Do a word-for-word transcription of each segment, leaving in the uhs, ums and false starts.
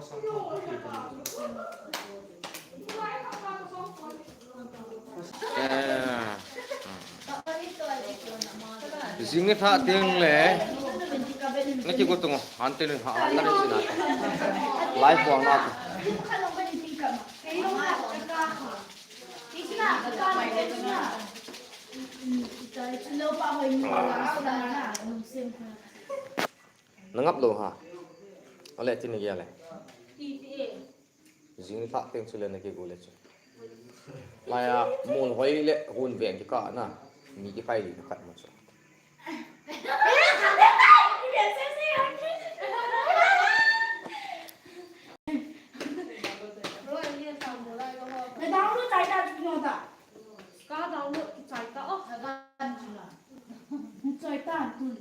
Eh, hmm. Jing ni tha ting le. Na ki gu tung, han te ni ha, han ta ni sina. Live bol na. Na ngap lou ha. Ale, tin ni gel le. Jing ni tha ting chu le na ki gu le chu. Lai a, mun hoi le hun veng kikah na. Mi kikhai li na khat mo chu.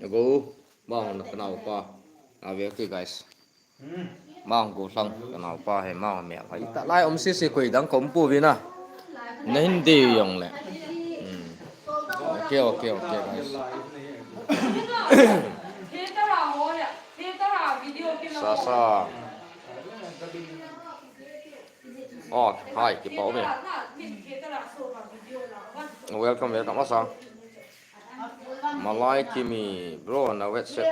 Ago, bang na kanao pa. Ave, okay, guys. Mang ko lang kanao pa he, mang me hai. Ta lai um si si koi dang kom pu vina. Na hin de yong le. Hmm. Okay, okay, okay, guys. Sa sa. Oh, hi, kipa me. Welcome, welcome, asa. Malai Kimi, bro, na WhatsApp,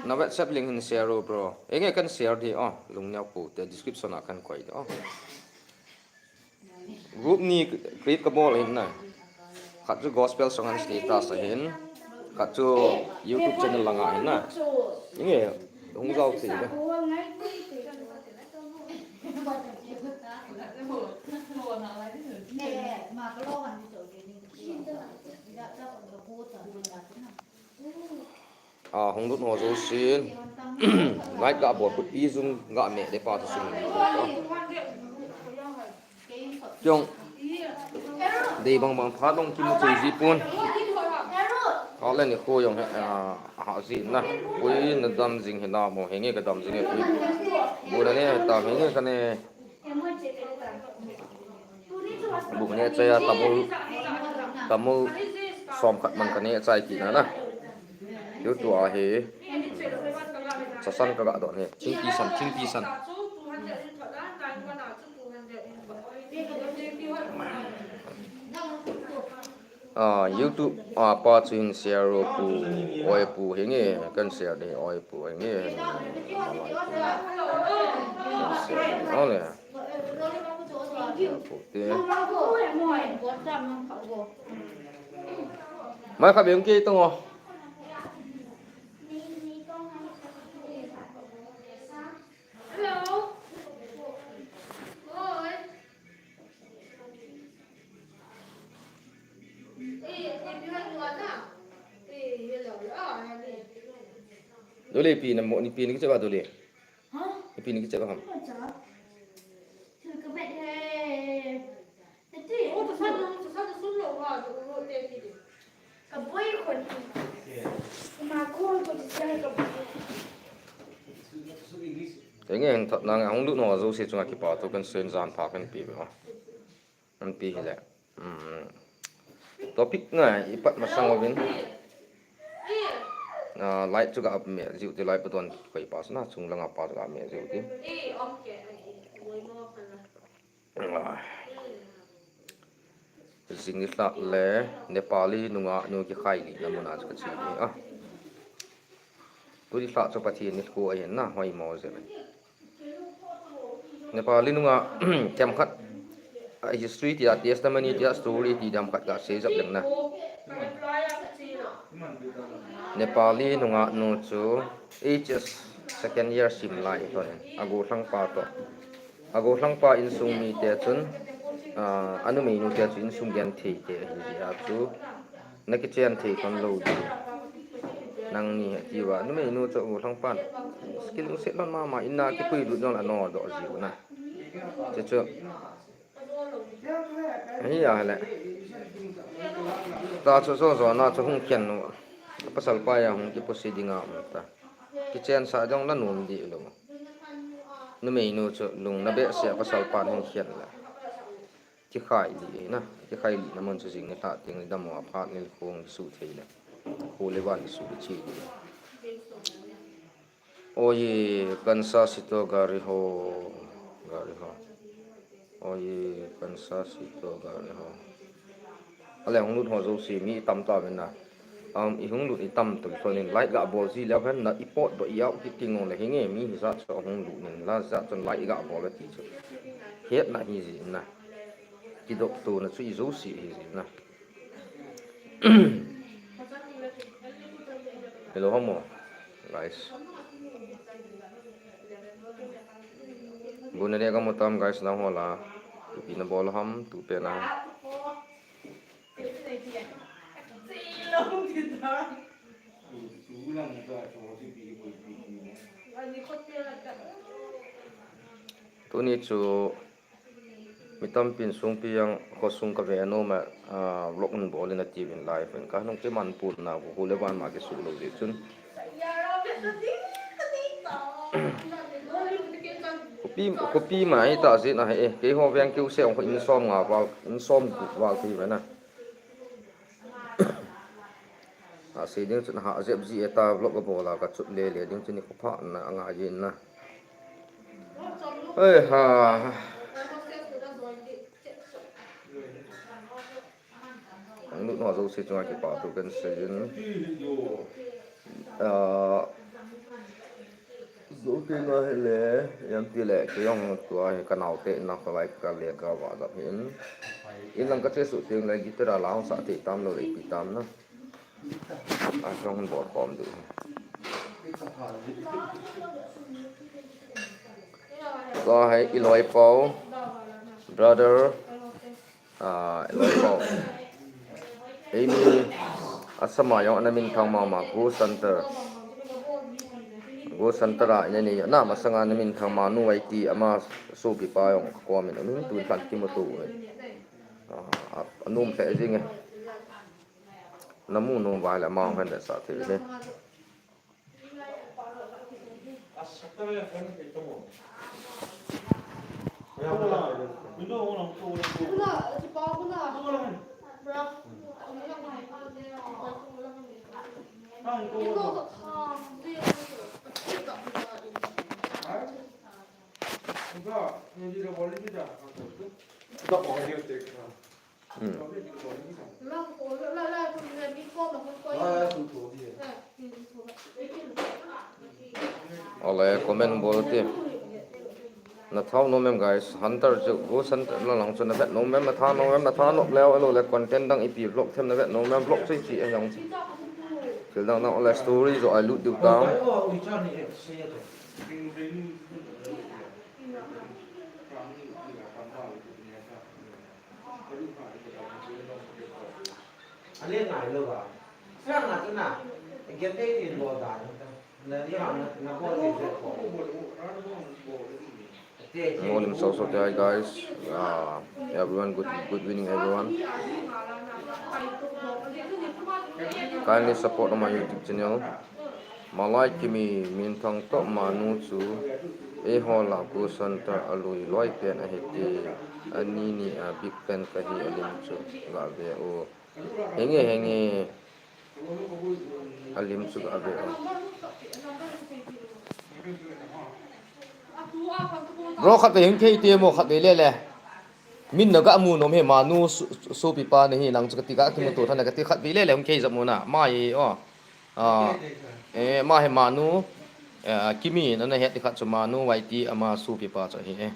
na WhatsApp link hin share o, bro. Enge kan share di, oh, lungneo pu te description a kan koi di, oh. Group ni create ka bol hin na. Khat chu gospel song an status a hin. Khat chu YouTube channel langa hin na. Enge, hung jao ti le. A, hung lut ho jousen. Like ga bol kut pi jung ga me de pa tu sung. Kiong. Dei bang bang phat long kimu thei ji pon. Ka le ni kho jong he, a, ha ji na. Ui, na dam jing he na mo, henge ka dam jing he ui. Bu na ne ta henge ka ne. Bu ne chaya tamu, tamu som khat man ka ne chai ki na na. Yu tu a he. Sa san ka ga don he. Thingpi san, thingpi san. Ah, YouTube, ah, pa chu hin share o pu, oi pu, henge, kan share de, oi pu, henge, henge, malai pu. Kan share de, ole. Share pu te. Mai kha beng ke tong o. Dole pi na mo ni pi ni kicha ba dole. Ha? Pi ni kicha ba ham. Thil ka bet he. Ati. Oh, ta san, ta san, ta sun lo ha, ta uro te ti de. Ka boi khon hi. Ma ko ko ti sai ka boi. Te nge thot nang hung lut no jouse chunga kipa to kan sen jan pha kan pi be. An pi hi le. Hmm. Topic na i pat masang ovin. Ah, light chu ga me jiu ti light button koi pa na chung langa pa chu ga me jiu ti. Ah. Jing ni lhah le Nepali nungah nu kikhai lihna mun a chu ka che ni a. Tuni lhah chu Pathen nikho ahin na, hoimo jeh. Nepali nungah themkhat, a history tia, testimony tia, story ti themkhat ka sei jep leng na. Nepali nungah nu chu H S second year sim lai hi thon in, a gollhang pa toh. A gollhang pa insung mite chun, ah, a numeinu te chu insung genthei te ahi jeh a chu, na kichen thei khom lou ding. Nangni hi ati uva, numeinu chu a gollhang pan skill lungset lhon mama in a kipui lut jong a nodoh jiu na. Chu chu. Ahi a le. Ta chu jo jo na chu hung khen nu. Pasal pa a hung kipusi ding a um ta. Kichen sa jong la nom dih lou. Numeinu chu lung na behseh a pasal pan hung khen le. Kikhai lih na. Kikhai lihna mun chu jing ni lhah teng ni dam a phat ni khong su thei le. Khu le van su chi. Oye, kansa sito gari ho, gari ho. Oye, kansa sito gari ho. Ale hung lut ho jouse mi itam tauvin na. Um, ihung lut itam tum sonin like ga bol ji leu hen na ipot doh iau kiti ngong le hinge mi hijat chu hung lut nin la jat chun like ga bol ti chu. Hetna hi ji na. Kidop tona chu ijouse hi ji na. Hello, homo, guys. Guna ne kamu tam, guys, na hola. Tupi na bol ham, tupe na. Tuni chu mi tampin sungpi jang khosung kave nom a, ah, vlog in bol in atiuvin live in. Kanung kiman pun na, khu le van ma kisu lou jeh chun. Khopi, khopi ma hita jeh na he, eh, keiho veng kiu se ong kho in som nga val, in som val ti ve na. Ase ding chun ha jep ji eta vlog a bol a ka chut le le ding chun i khopha na anga jin na. Ei ha. Ang lut ho jouse chunga kipa thu kan sei in. Ah, Zo kei nga hile, yam ti le, kei jong tua hi ka nau te na ka vai ka le ka va dap hin. In lang ka che su ting le guitar a la hong sa te tam lo le pi tam na. A jong bol khom du. Tua hi i loi pau, brother. Ah, loi pau. Eimi, asama jong ana minthang mama, Ghost Hunter. Ghost Hunter a, ina ni, na masanga ana minthang ma, nu ai ti, ama sopi pa jong, ka komin, amin tu khan kimuto. Ah, anum phe jing e. Namu nom vai le, ama hong hen le sa thei he. Hmm. Ole, comment bol te. Na thao nom em, guys. Hunter chu, Ghost Hunter la lang chu na vet nom em, na tha nom em, na tha nom leu, alo le content dang ipi vlog them na vet nom em, vlog chu ipi a jong chu. Thil dang dang ole story jo ai lut diu tam. Ale ngai lo ba. Sa na tu na. Gen te tin bo da na ta. Na ni ha na, na bo te te ko. Volume so so te, guys. Ah, everyone, good, good evening, everyone. Kindly support on my YouTube channel. Malai Kimi, minthang toh manu chu eiho la Ghost Hunter a lui loi pen ahi ti, ani ni a big fan kahi, alim chu ga ve o. Henge, henge. Alim chu ga ve o. Bro, khat ve hung kei te mo, khat ve le le. Min na ga mu nom he, manu su, su, sopi pa na hi nang chu kati ga kimuto tha na kati, khat ve le le hung kei jap mo na. Mai o. Ah, eh, ma hi manu, eh, Kimi na na het khat chu manu Y T ama sopi pa chu hi, eh.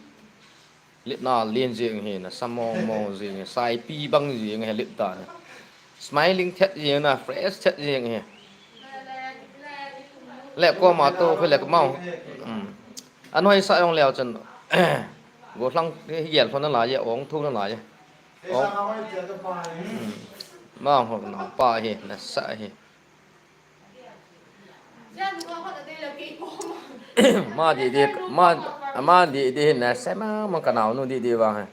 Lipna len jing hi, na sa mong mong jing hi, saipi bang jing hi lip ta na. Smiling thet jing na, fresh thet jing hi. Le ko ma to khu le ko mau. Um. An hoi sa jong leo chun. Go hlang hi gel thon na la ye, ong thu na la ye. Ong. Um. Ma ho na pa hi, na sa hi. Ma di di, ma, ma di di na sa ma, ma ka nau nu di di vang.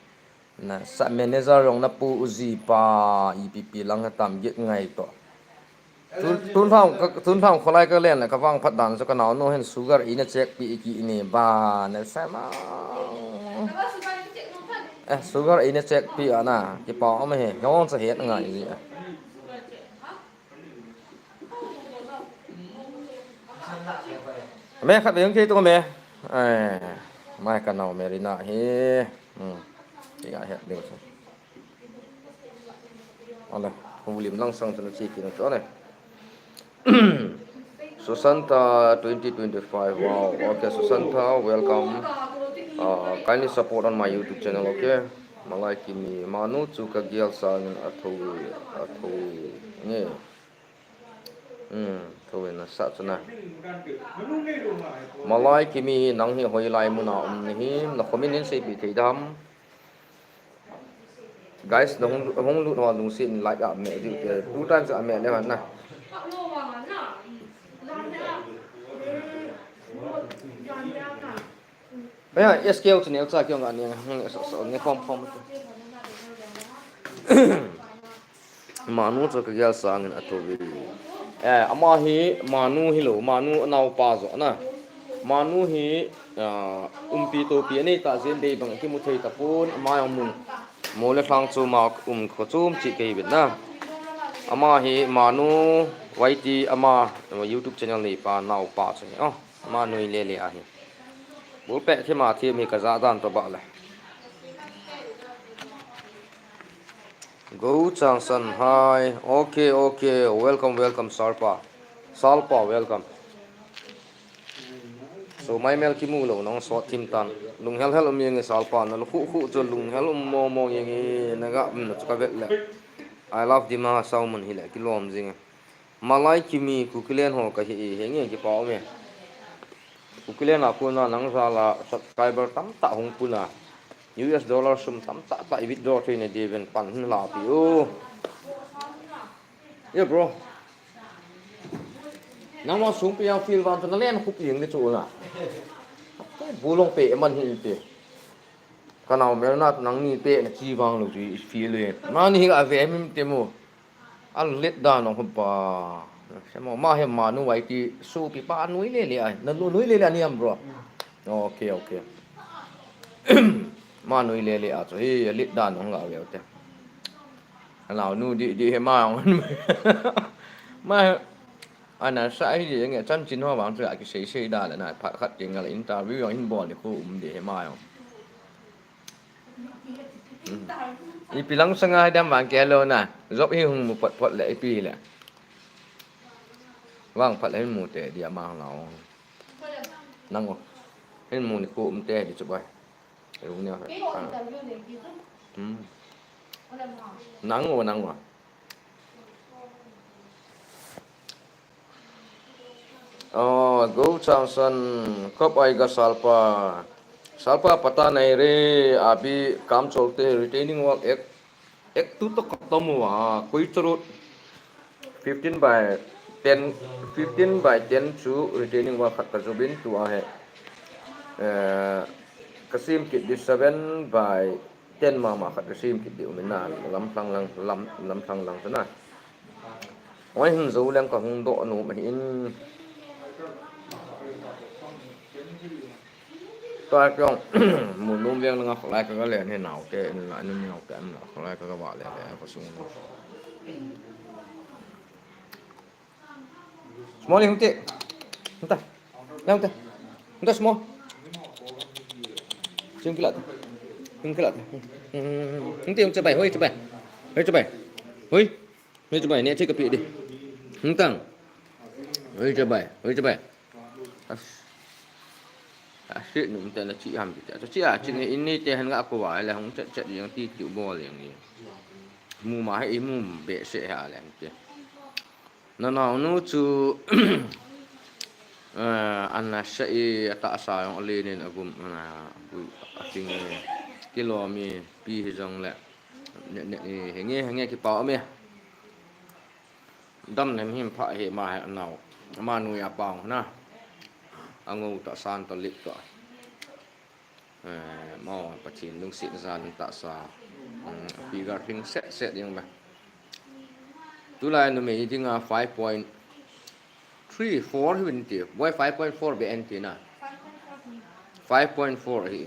Na sa manager jong na pu u ji pa, ipi pi lang tam git ngai to. Tun, tun thang, tun thang kholai ka len le ka vang phat dan chu ka nau nu hin sugar i na check pi i ki ni ba, na sa ma. Eh, sugar i na check pi ana, ki pa om he, jong sa het ngai ji. Me khat ve hung kei to me. Eh, mai ka nau me ri na hi. Hmm. Ti ga het ding chu. Ala, hung lim lang sang chu na chi ki na chu ale. Susanta twenty twenty-five. Wow. Okay, Susanta, welcome. Uh, kindly support on my YouTube channel, okay? Malai Kimi, Manu chu ka gel sangin a tho, a tho nge. Hmm, tho na sa chu na. Malai Kimi, nang hi hoilai muna um na him, na comment in seipeh thei dam. Guys, na hung, hung lut ho lungset in like a meh diu te. Two times a meh le na. Aya, S K U channel cha kiong ani, hmm, so, so, ni form, form. Manu chu ka gel sangin a tho ve. Eh, ama hi Manu hilou, Manu naopa jo na. Manu hi, ah, umpi topi anei ta jeh in dei bang kimu thei tapon, ama jong mun mo le lhang chu ma um kho chom chi kei vet na. Ama hi Manu Y T ama YouTube channel neipa naopa chu hi. Oh, ama nui le le ahi. Bul peh thim a thim hi ka ja dan to ba le. Go Changsan, hi. Okay, okay. Welcome, welcome, Salpa. Salpa, welcome. So, mai mel kimu lou, nang sot thim tan. Lunghel hel um jeng e Salpa, na lu khu khu chu lunghel um mo mo jeng e, na ga um na chu ka vet le. I love Dima Salmon hi le, kilom jing e. Malai Kimi, Kukiland ho ka hi e, henge kipa um e. Kukiland a kona nang jal a subscriber tamtah hung pun a. U S dollar sum tamtah tah i withdraw thei na diu vin pan hin la pi u. Yeah, bro. Nangma sung pi yang feel van chu na len khup jeng le chu na. Bulong pe man hi pe. Ka nau mel na nang ni pe na chi vang lou chu i feel le. Ma ni hi ka ve mim te mo. A let dan ong pa. Semo ma he Manu Y T supi pa nui le le ai. Na lu nui le le ani am bro. Okay, okay. Ma nui le le a chu hi let dan ong ga ve te. Nau nu di di he ma ong. Ma ana sa hi di nge chan chin ho bang chu a ki sei sei da le na phat khat ti ngal interview ong in bol ni khu um di he ma ong. Ipi lang sanga dam vang ke lo na. Job hi hung mu phot phot le ipi le. Vang phat le hin mu te dia mang lo. Nang o. Hin mu ni khu um te di chu bai. Lu ne. Hmm. Nang o, nang o. Oh, Go Changsan, kab ai ga Salpa. Salpa pata nahi re, abhi kaam chalte, retaining wall ek, ek tu to khatam hua, koi charot. Fifteen by ten, fifteen by ten chu retaining wall khat ka jubin tu ahe. Eh, ka sim kit di seven by ten mama khat ka sim kit di umin na, lam thlang lang, lam, lam thlang lang chu na. Oi, hin zo leng ka hung doh nom ahi in. Tua kiong, mun nom veng langa kholai ka ga len he nau te, in la, in nau te, in la, kholai ka ga va le le, ka sung. Small hung te. Hung ta. Hung ta. Hung ta small. Hung kila ta. Hung kila ta. Hung te, hung te bai, hoi te bai. Hoi te bai. Hoi. Hoi te bai, ne che ka pi di. Hung tang. Hoi te bai, hoi te bai. As. Asi num te na chi ham pi te. Chi a chi ni in ni te han ga ko wa le hung chet chet yang ti ti bol yang ni. Mu ma he i mu be se ha le te. Na nau nu chu, eh, an na sa i a ta sa yong a le nin a gum, a na, a ting, kilo mi pi hi jong le, ne, ne, i, henge, henge ki pau mi. Dam nem him pha he ma he nau, ma nu ya pau na. A ngou ta san ta lip ta. Eh, mo, Pathen lungset jal in tahsa. Hmm, figure hing set set ding ba. Tulai numei dinga five point three four hi vin ti. Boi five point four be en ti na. Five point four hi.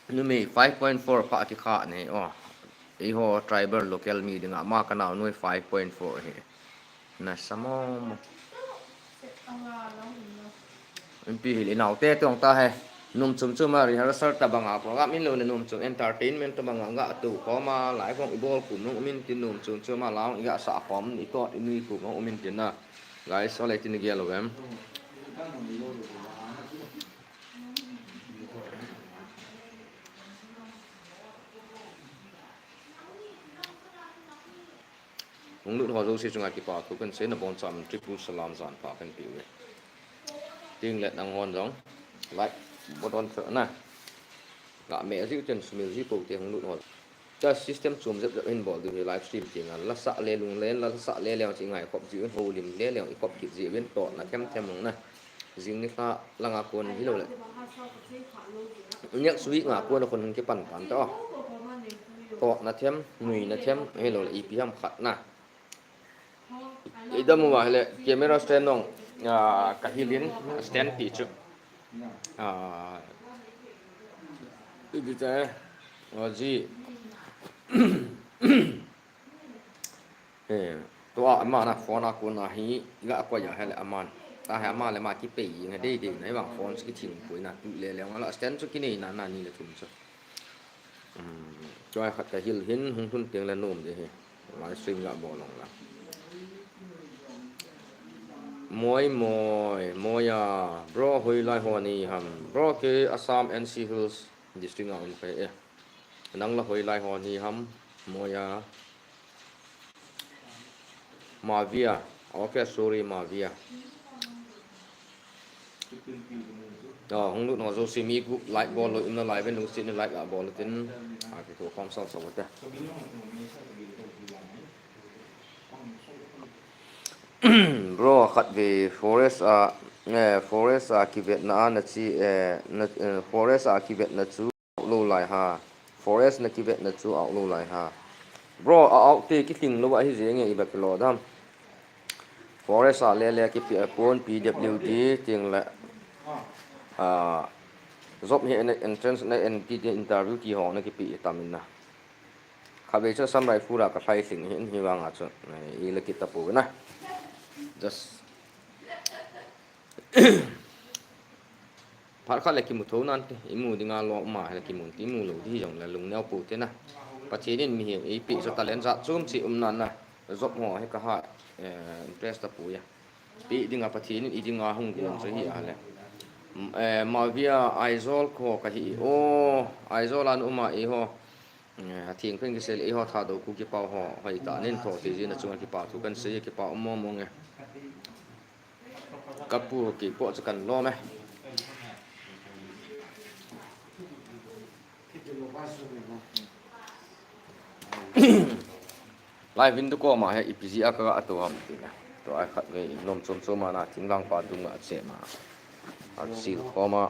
Numei five point four pha ti kha nei. Oh. Eiho tribal local mi dinga ma ka nau nui five point four hi. Na samo mo. Inpi hil inau te tong ta he. Nom chom chom a rehearsal tabang a program in lo le nom chom entertainment tabang a ga tu koma lai kong i bol kum nung um in tin nom chom chom a la i ga sa kom i tot i nui kum nung um in tin na. Guys, ole tin gel lo em. Hung lut ho jouse chunga kipa thu kan sei, na bon cham triple salam jan pha kan pe uve. Ting let nang hon jong like button phe na. Ga me ji ten sumil ji po te hung lut ho. Cha system chom jep jep hin bol diu hi live stream ting a. La sa le lung len, la sa le le chi ngai khop ji ho lim le le i khop kit ji vin to na them them na. Jing ni kha langa kon hi lo le. Next week nga kon kon hung kipan pan ta. To na them, nui na them, hi lo le ipi ham khat na. Idam uva hele camera stand nong, ah, ka hilin stand pi chu. Ah, ipi te, ah, ji. Eh, tua ama na phone a kon a hi, i ga koi a hele aman. Ta he ama le ama kipei nge dei dei na, i vang phone chu kithing pui na, tu le le nga la stand chu kinei na, na ni le thum chu. Um, tua khat ka hil hin, hung thun teng le nom de hi. Live stream ga bol long la. Moi, moi, moi a, bro, hoilai ho ni ham. Bro, kei Assam N C Hills District a um kei e. Nang la hoilai ho ni ham, moi a. Mavia. Okay, sorry, Mavia. Ah, hung lut ho jouse mi gup like bol lou, um nalai uvin lungset in like ga bol tin. Ah, kei thu khom sal sal te. Bro, khat ve forest a, eh, forest a kivetna a na chi, eh, na, eh, forest a kivetna chu out lou lai ha. Forest na kivetna chu out lou lai ha. Bro, a out te kithing lou ahi jeng e, i bek lo dam. Forest a le le kipe a pon P W D ting le, ah, job hi en-, entrance na en ti interview ti ho na kipe tam in na. Kha ve chu Assam Rifle a ka lhai thing hin hi vang a chu, eh, i le kit ta pu na. Just phat khat le kimu tho nan te, i mu ding a lo ma le kimu ti mu lou di jong le lung neo pu te na. Pathen in mihem ei pe chu talent jat chom chi um nan na. Job ho hi ka ha, eh, interest ta pu ya. Pe ding a Pathen in i ding a hung gon chu hi a le. M-, eh, Mavia Aizawl kho ka hi o, Aizawl an um a i ho. Eh, a thing pen kisel i ho Thadou Kuki pau ho, hoi ta nin tho ti jin a chunga kipa thu kan sei kipa um mo mo nge. Ka pu ki po chu kan lom e. Live in tu ko ma he ipi ji a ka ga to ham ti na. To ai khat ve nom chom chom ma na thing lang pa dung a che ma. A sil ko ma.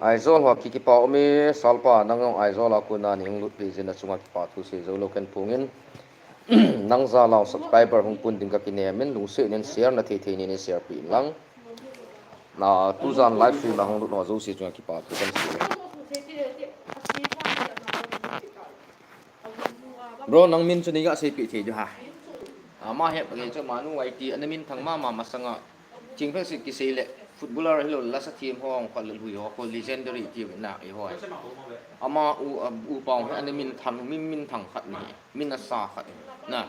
Aizawl ho ki kipa um e, Salpa nang jong Aizawl a kon a ni hung lut pi jin a chunga kipa thu sei jou lou ken pung in. Nang jal a subscriber hung pun ding ka kinem in lungset in share na thei thei ni ni share pi in lang. Na tu jan live stream a hung lut ho jouse chunga kipa thu kan sei. Bro, nang min chu nei ga sei pi thei diu ha. Ama he pa nge chu Manu Y T ana min thang ma ma masanga. Ching phe si kisei le footballer hi lo la sa thiem ho kho le lui ho kho legendary ti na e ho. Ama u, u pau he ana min thang, min, min thang khat ni. Min a sa khat ni. Na.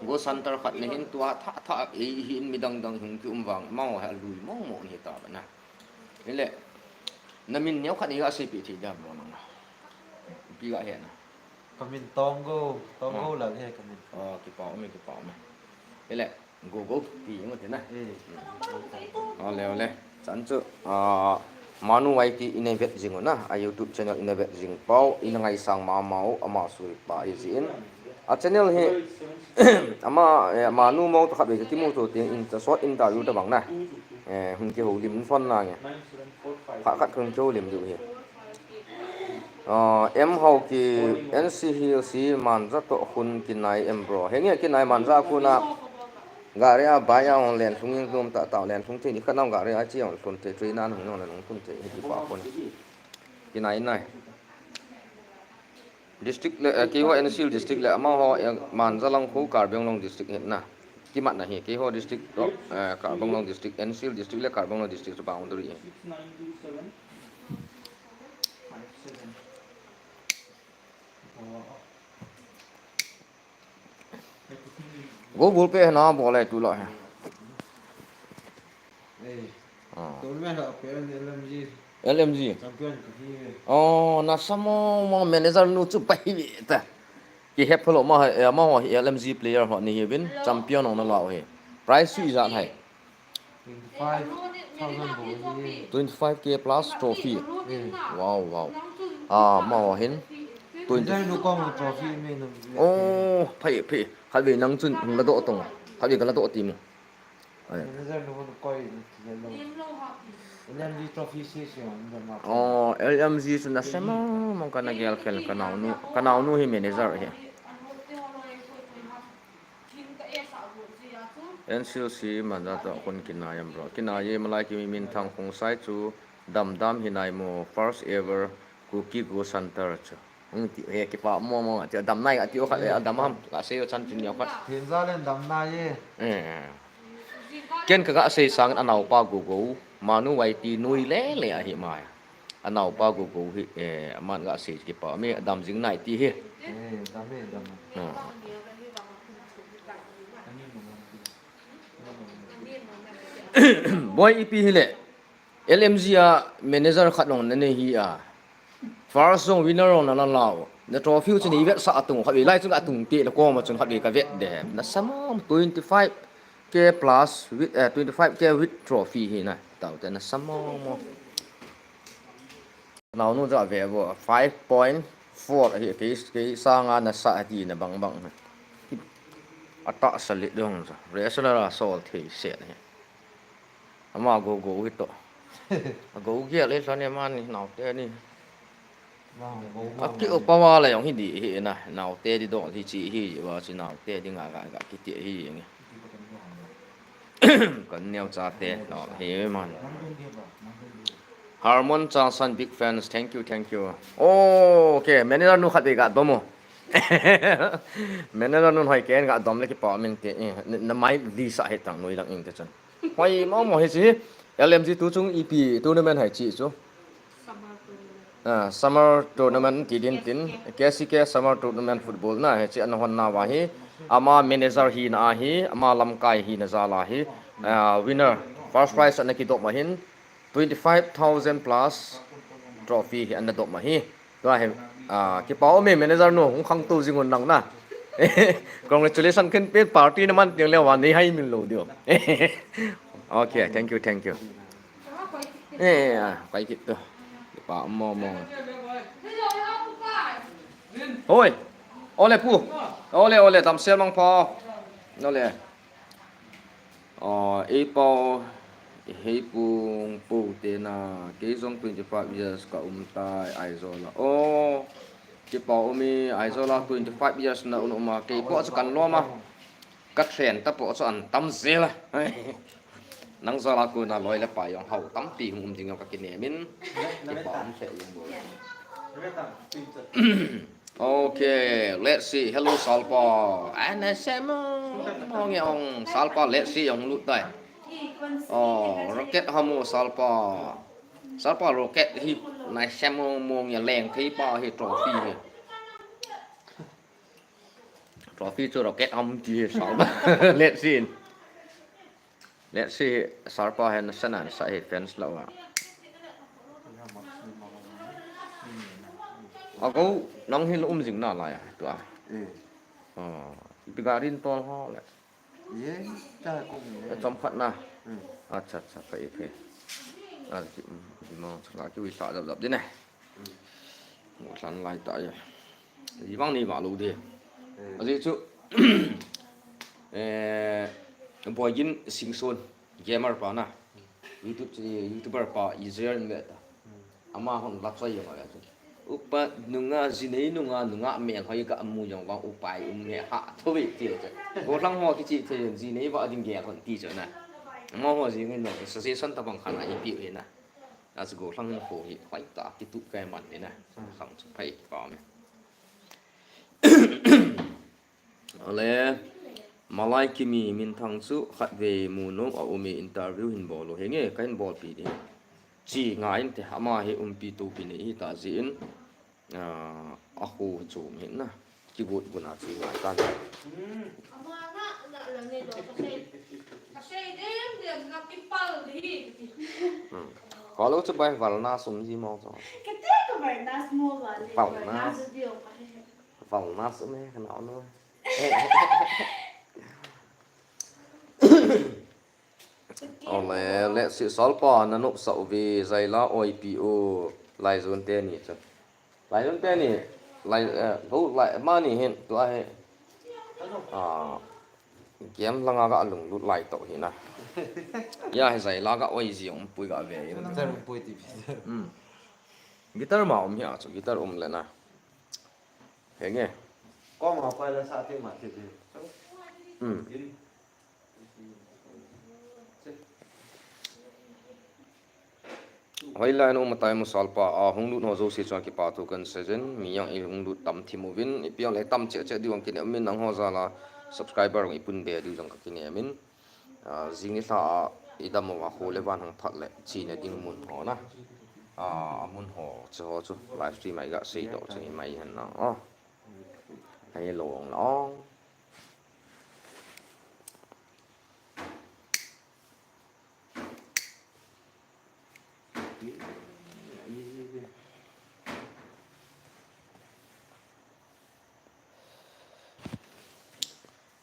Go center khat ni hin tua tha tha e hin mi dang dang hin ki um vang ma ho he lui mo mo ni ta na. Ile. Na min neo khat nei ga sei pi thei diu bro nang. Pi ga he na. Ka min Tonggo, Tonggo Lal he ka min. Oh, kipa um e, kipa um e. Ile, go go, pi mo te na. Eh. Ole, ole. Chan chu, ah, Manu Y T ina vet jing u na, a YouTube channel ina vet jing pau, ina ngaisang ma mau, ama sui pa hi jin. A channel hi, ama, eh, Manu mo to khat ve kimu to tin, in, short interview ta bang na. Eh, hun kihoulim phone na nge. Khat khat hun kihoulim diu hi. Ah, em hau ki N C Hills Manja to khun kinai em bro. Henge kinai Manja khun a gari a bai a hung len thung ing tum ta ta len thung thei ni khat nang gari a chi hung thun thei train an hung len hung thun thei hi kipa khun. Kinai nai. District le, eh, keiho N C Hills district le amaho, eh, Manja lang khu Karbi Anglong district hi na. Kimat na hi, keiho district toh, eh, Karbi Anglong district, N C L district le Karbi Anglong district chu boundary hi. Go ball pe na ball le tu la he. Eh. Ah. Tournament ho pe L M G. L M G. Champion ka hi ve. Oh, nasa mo, mo manager nu chu pai ve ta. Kihep lou ma, eh, amaho hi L M G player ho ni hi vin, champion hung na lou hi. Prize chu ijat ham? Twenty-five thousand bou hi. Twenty-five K plus trophy. Eh. Wow, wow. Ah, amaho hin. Twenty. Manager nu koma trophy me na. Oh, phai, phai. Khatvei nang chun hung la doh tong. Khatvei ka la doh ti mo. Ai. Manager nu koi na ti lo. L M G trophy se se on da ma. Oh, L M G chu nasa mo, mo ka na gel khel ka naonu. Ka naonu hi manager hi. N C L C manager toh kon kinai am bro. Kinai e, malai kimi min thang khong sai chu dam dam hi nai mo, first ever Kuki Go Center chu. Hung ti he kipa mo mo, ti dam nai ati o khat le, a dam ham, ka sei o chan tin yo khat. Thinza len dam nai e. Eh. Ken ka ga sei sang a naopa Gogo, Manu Waiti nui le le ahi mai. A naopa Gogo hi, eh, aman ga sei kipa, mi dam jing nai ti hi. Eh, dam e, dam e. Ah. Boy ipi hi le. L M G a manager khat jong na nei hi a. First jong winner jong na la lau. Na trophy chu nei vetsah a tung khat vei lai chun a tung te la koma chun khat vei ka vet de. Nasa mo twenty-five K plus with, eh, twenty-five K with trophy hi na. Tau te nasa mo mo. Naonu ja ve vo five point four hi kei, kei sanga nasa ti na bang bang. Ata sa le dong ja. Wrestler a sol thei se na. Ama Gogo hi toh. A Gogo gel e, lhon e, ama ni naote ni. Vang Gogo. A ki upa va la jong hi di hi na, naote di dong hi chi hi, va chi naote di nga ga ga kiti hi nge. Kan neo chate, no, hi man. Harmon Changsan, big fans, thank you, thank you. Oh, okay, manager nu khat vei ga dom o. Manager nu hoi ken ga dom le kipa min te, eh, na, na mai di sa he tang nui lang ing te chun. Hoi mo mo hi chi. L M G tu chung ipi tournament hai chi chu. Ah, summer tournament ti din tin. K C K summer tournament football na hi chi an hon na va hi. Ama manager hi na a hi, ama lamkai hi na jal a hi. Ah, winner, first prize ana kidop ma hin. Twenty-five thousand plus trophy hi ana dop ma hi. Tua hi, ah, kipa um e manager nu, hung khangtou jing un nang na. Congratulations, ken pen party na man tiang le va nei hai min lou diu. Okay, thank you, thank you. Eh, ah, pai kit tu. Kipa um mo mo. Hoi. Ole pu. Ole, ole, tam sel mang pha. Ole. Aw, ei pau, hei pung pu te na, kei jong twenty-five years ka um tai, Aizawl a. Aw, kei pau um e, Aizawl a twenty-five years na um um a, kei pau chu kan lom a. Ka chen ta pau chu an tam zel a. Nang Aizawl a kona loi le pai jong hao tampi hung um ding jong ka kinem in, kei pau um se jong bo. Okay, let's see. Hello, Salpa. Ai, na se mo, mo nge ong, Salpa, let's see, ong lut tai. Oh, rocket hamu, Salpa. Salpa, rocket hi, na se mo, mo nge leng thei pa hi trophy hi. Trophy chu rocket ham ti hi Salpa. Let's see. Let's see, Salpa hen sanan sa hi fans lo a. Ago, nang hin um jing na lai a, tua. Eh. Oh, ipi ga rin tol ho le. Ye, ta ko ni. Chom khat na. Hmm. Acha, acha, phai, phai. A ki, um, di mo, sa ki wi sa dap dap di ne. Mu thlan lai ta ya. Ji bang ni ba lo de. Eh. Aji chu, eh, Boigin Singson, gamer pa na. YouTube, YouTuber pa, Israel me ta. Hmm. Ama hon la choi yong a chu. Upa nunga, jinei nunga, nunga mel hoi ka amu yong bang upai um he ha tho ve ti chu. Go lang ho ki chi the jinei ba ding ge hon ti chu na. Ama ho jing no, suggestion ta bang khan a ipi ve na. Achu go lang ho hi, hoi ta, ki tu kai man ni na. Sang chu phai pa me. Ale, Malai Kimi minthang chu khatvei mu nom a um e, interview hin bol u henge, kahin bolpi ding. Chi ngai inte, ama hi umpi tupi nei hita jeh in, ah, a khu chu um hin na. Kigot gun a chi ngai tan. Ama na, na la nei do, ka sei. Ka sei dem dem na kipal di. Hmm. Ka lo chu bai val na sum ji mo chu. Ka te ka bai na sum mo val ni. Val na. Val na sum e, ka na no. Ole, let's see, Salpa na nopsah uve, Zaila oipi u, Laizon teni chu. Laizon teni, lai, eh, lo, lai, mani hin, tua hi. Ah, game langa ka lunglut lai to hi na. Ya hi Zaila ka oi ji um pui ka ve. Guitar um pui ti. Hmm. Guitar ma um hi a chu, guitar um le na. Henge. Ko ma pai la sa te ma te te. Hmm. Hoilai a um tai mo Salpa, a hung lut ho jouse chunga kipa thu kan sei jin, mi jong i hung lut tam thim uvin, ipi jong le tam cheh cheh diu jong kinem in, nangho jal a subscriber jong i pun be diu jong ka kinem in. Ah, jing nilhah a i dam uva, kho le van hung phat le chena ding mun ho na. Ah, a mun ho, chu ho chu live stream a i ga sei doh chu i mai hen na. Oh. Hei lo ong la ong.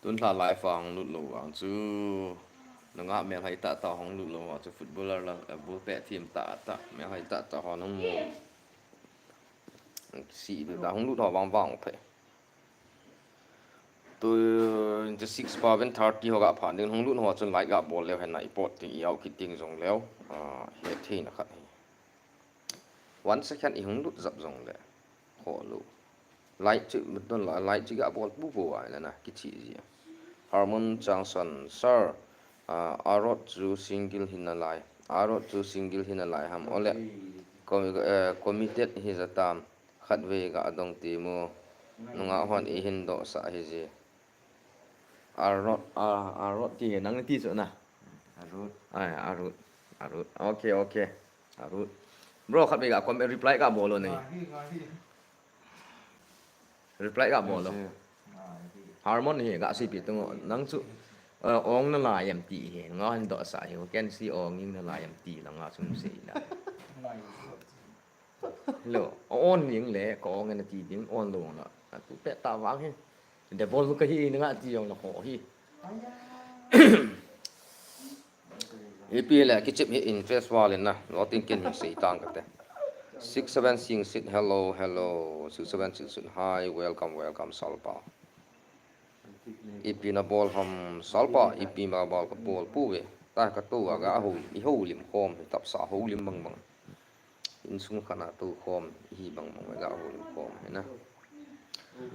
Tun lha live a hung lut lou vang chu, nungah melhoi tah tah hung lut lou vang chu, footballer la, eh, ball pet team tah tah, melhoi tah tah hon hung mu. Si lut a hung lut ho vang vang phe. Twenty six pa ven thirty ho ga phan ding, hung lut ho chun like ga bol leu hen na, i pot ding, i out kit ding jong leu, ah, he thei na khat hi. One second i hung lut jap jong le. Ho lo. Like chu, don la, like chu ga bol pu pu ai la na, kichi ji. Harmon Changsan, sir, ah, Arot chu single hin na lai. Arot chu single hin na lai ham. Ole, com-, eh, committed hi ja tam. Khatvei ga dong ti mu. Nungah hon i hin doh sah hi ji. Arot, a, Arot ti nang ti chu na. Arot. Ai, Arot. Arot. Okay, okay. Arot. Bro, khatvei ga comment reply ga bol o nei. Ngahi, ngahi. Reply ga bol o. Ngahi. Harmon hi ga seipi tung nang chu, eh, ong na lai em ti hi. Ngan doh sah hi. Ken si ong in na lai em ti la nga chung sei la. Ngahi. Lo, on ning le, ka ong na ti ding, on lo na. Tu pet ta vang hi. Devil ka hi, nga ti jong na ho hi. Ipi le, kichep hi interest val in na. Lo tin ken hi sei tang ka te. Six seven sing sit, hello, hello. Six seven sing sit, hi, welcome, welcome, Salpa. Ipi na bol ham, Salpa, ipi ma bol ka bol pu ve. Ta ka tu a ga ho, i ho lim khom, tap sa ho lim bang bang. Insung khat a tu khom, i hi bang bang ga ho lim khom, he na.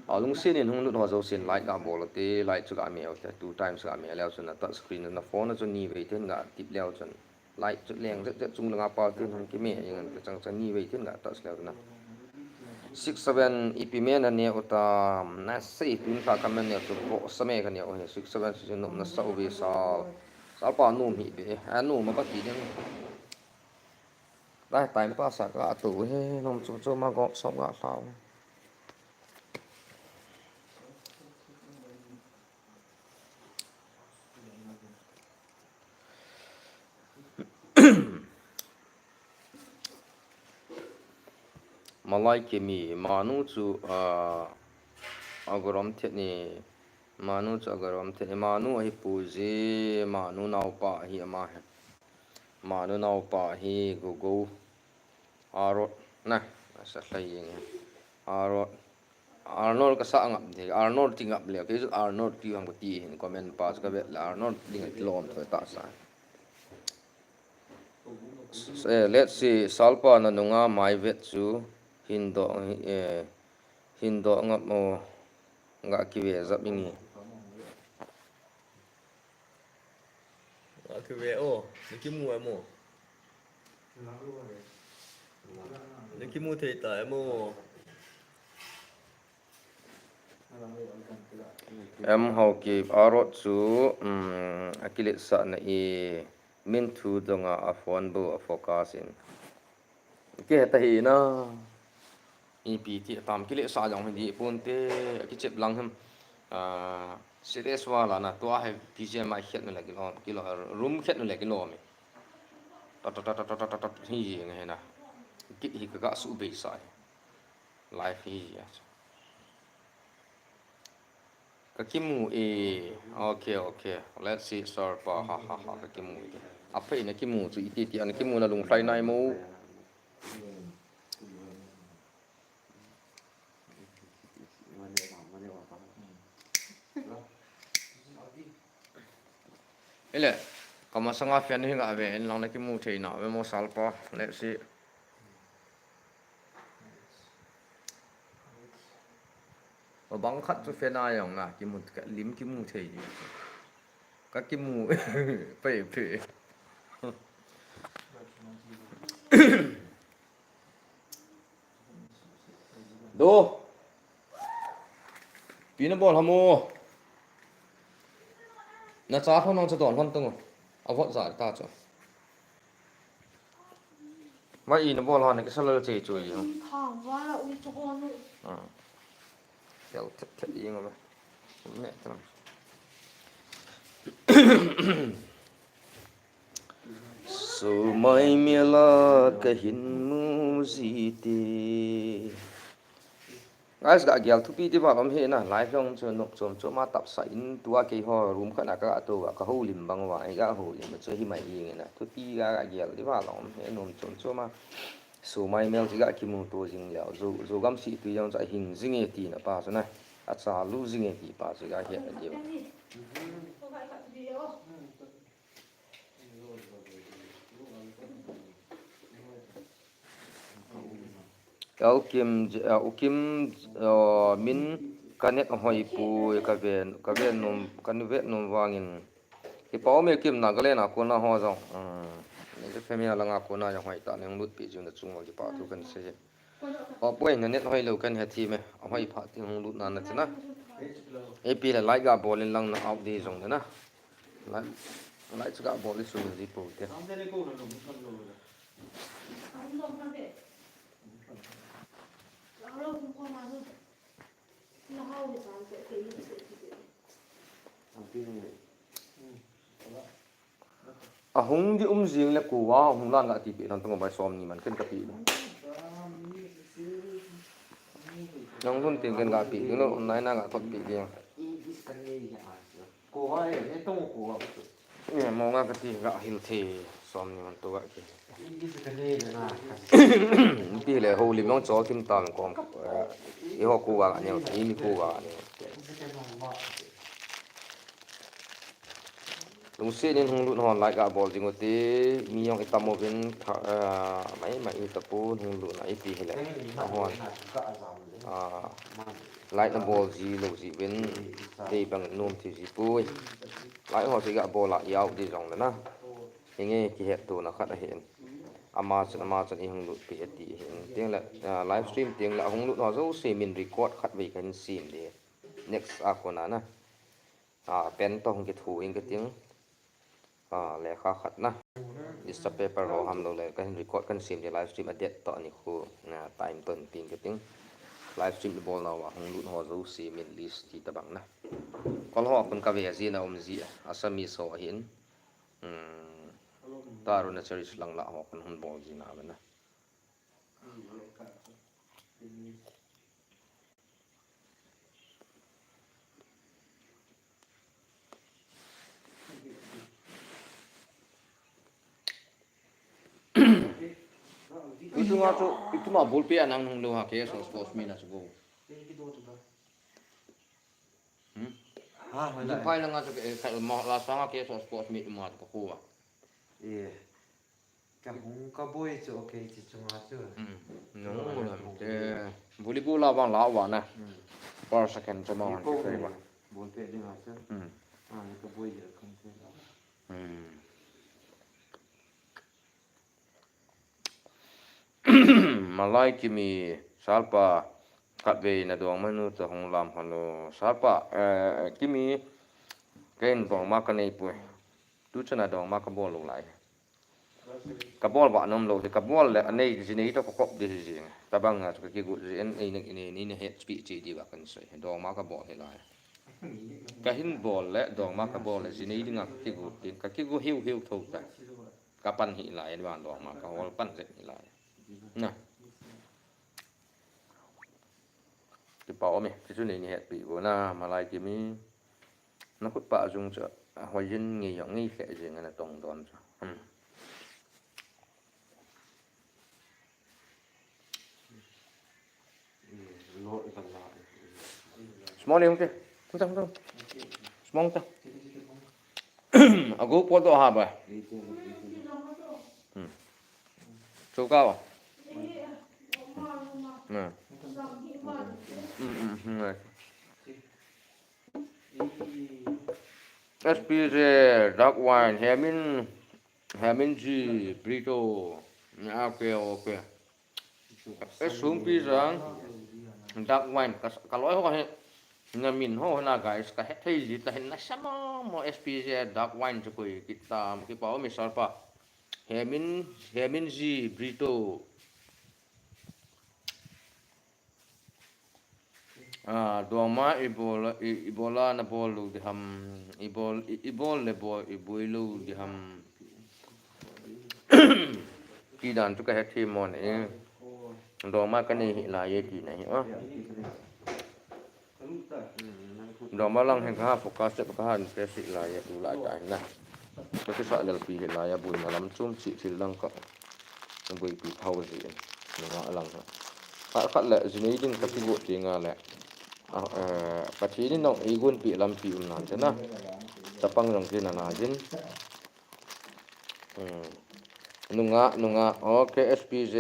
A lungsin in hung lut ho jousen like ga bol te, like chu ga me u te, two times ga me leu chun na touch screen na phone chu ni vei ten ga tip leu chun. Like chu leng zet zet chung langa pa tin hung kime, ing an chang chang ni vei tin ga touch leu na. Six seven ipi me na ne u tam, na sei tun lha ka me ne chu bo sa me ka ne u hi, six seven si nom na sa u ve Sal. Salpa nom hi be, a nom a ba ti ding. Lai time pass a ka tu he, nom chu chu ma gop som ga lhau. Malai Kimi, Manu chu, ah, a gorom thet ni, Manu chu a gorom thet ni, Manu ahi pu ji, Manu naopa ahi ama hi. Manu naopa hi Gogo. Arot na, asa hlai jeng hi. Arot. Arnold ka sa ngap de, Arnold ti ngap le, kei chu Arnold ti hang ti hin comment pa chu ka vet le Arnold ding a kilom thoi ta sa. S-, eh, let's see, Salpa na nunga mai vet chu hin doh, eh, hin doh ngap mo ga kive jap inge. Akive o, na kimu em o. Na kimu thei ta em o. M Haokip, a rot chu, um, akiletsah na e, min thu donga a phone bou a focus in. Kei heta hi na. Ipi ti tam kiletsah jong hi di ponte, akichep lang hem. Ah, serious wala na tua hi P G M I khet na le kilo, kilo, room khet na le kilo mi. Tat, tat, tat, hi nge na. Kit hi ka ga su be sa hi. Life hi ya. Ka kimu e. Okay, okay. Let's see, sir pa. Ha, ha, ha, ka kimu e. Aphei na kimu chu iti ti an kimu na lung fly nai mo. Ile, kamasanga fian hi nga ve, in lang na kimu thei na ve mo sal pa. Let's see. Bang khat chu fian a jong na kimu, ka lim kimu thei. Ka kimu, pe, pe. Do. Pi na bol ham o. Na cha khon nong cha don khon tung o. A vot za ta chu. Ma i na bol han ke salal che chu i. Thang va la u chu khon u. Ah. Kel thet thet i ngo ba. Me tram. Sumai mela kahin mu ji te. Guys, ga gel thupi ti ba lom he na, live long chu nok chom chom a tap sa in tua kei ho room khat na ka to ka ho lim bang wa, ga ho lim chu hi mai ing na. Thupi ga ga gel ti ba lom he nom chom chom a. Sumai mel ti ga kimu to jing leo. Zu, zu gam si tu jong cha hing jing e ti na pa chu na. A cha lu jing e ti pa chu ga he na di ba. Ka u Kim, j-, a, u Kim, a, min ka net hoi pui, ka ven, ka ven nom, ka nu vet nom vangin. Kipa ume Kim Nagaland a kona ho jong. Hmm. Ni family langa kona jong hoi ta ni hung lut pi jun da chung kipa thu kan sei. Ho poi na net hoi lo kan he thi me. Hoi pha ti hung lut na na chana. A P le like ga bol in lang na out di jong na. Like, like ga bol in sum di po te. A hung di um jing le kuva hung lan ga ti pi nan tung bai som ni man ken ka pi. Nang hun tin ken ga pi, no, nai na ga thot pi ding. Ko va e, e tong ko va. Ni mo nga ka ti ga hil the som ni man to ga ki. Ti le ho lim long cho kim tam kom. I ho ko va ni, i mi ko va ni. Lungset in hung lut hon like a bol jing u te, mi jong i tam uvin, ah, mai mai i ta pun hung lut na i ti hile. A hon. Ah, like na bol ji lo ji uvin, dei bang nom thei ji pui. Like ho si ga bol a i out di jong le na. Hinge kihet tona khat ahin. Ama chun, ama chun i hung lut pi ati hin. Ting le, ah, live stream ting le hung lut ho jouse min record khat vei kan sim di. Next a kona na. Ah, pen to hung kithu in ka ting. Ah, lekha khat na. Extra paper ho ham lo le, ka hin record kan sim di live stream a date to ni khu, na time to hin ping ka ting. Live stream i bol na va hung lut ho jouse min list ti ta bang na. Kol ho kun ka ve ji na um ji a, Assamese ho ahin. Hmm. Taruna cherish lang la ho kun hun bol ji na ve na. Itunga chu, ituma ball pi anang nung lo ha ke, so sports mi na chu go. Hmm? Ha, ha, Dubai la nga chu ke, eh, ka, ma, la sanga ke, so sports mi ma chu ko wa. Eh. Ka hung ka boi chu, okay, chi chunga chu. Hmm. No, no, no, no. Te, volleyball la bang la wa na. Hmm. Per second chu ma wan ki kai ba. Ball pe ding a chu. Hmm. Ah, ka boi je kan chu. Hmm. Malai Kimi, Salpa, Khatvei na dongma nu toh hung lam hon o. Sapa, eh, Kimi, kei in dongma ka nei poi. Tu chana dongma ka bol lou lai. Ka bol ba nom lou hi, ka bol le, anei ji nei toh ka kop di hi ji. Tabang a chu ka kigot ji en, ei na, ei na, ei na het pi chi di ba kan sei. Dongma ka bol hi lai. Ka hin bol le, dongma ka bol le, ji nei dinga ka kigot di, ka kigot hiu hiu tho ta. Ka pan hi lai, ba dongma ka hol pan je hi lai. Na. Kipa um e, ti chu nei ni het pi go na, Malai Kimi. Na khut pa jung chu, a hoi jin ngi yong ngi khe jing na tong don chu. Hmm. Small yung te. Kunta, kunta. Small ta. Agu po to ha ba. Hmm. Chu ka wa. Hmm. Hmm, hmm, hmm. S P J, dark wine, Hemin, Hemin G, Brito. Okay, okay. Eh, sung pi jang. Dark wine, ka, ka loi ho hi. Na min ho na guys, ka het thei ji ta hin na sama mo S P J dark wine chu koi kita, kipa um e Sapa. Hemin, Hemin G, Brito. Ah, dongma i bol, i, i bola na bol lou di ham, i bol, i, i bol le bol, i boi lou di ham. Ti dan chu ka het thei mo ne. Dongma ka nei hi lai e ti na hi, ah. Dongma lang hi ka ha focus, ka ha interest hi lai e, tu lai ta hi na. Ka kisa lel pi hi lai e, boi na lam chum chi thil lang ka. Boipi thau ji in, nunga lang ha. Khat khat le, ji nei ding ka kigot ding a le. Ah, eh, Pathen in nong eigonpi lampi um nan te na. Chapang jong kin ana jin. Hmm. Nunga, nunga. Okay, S P J.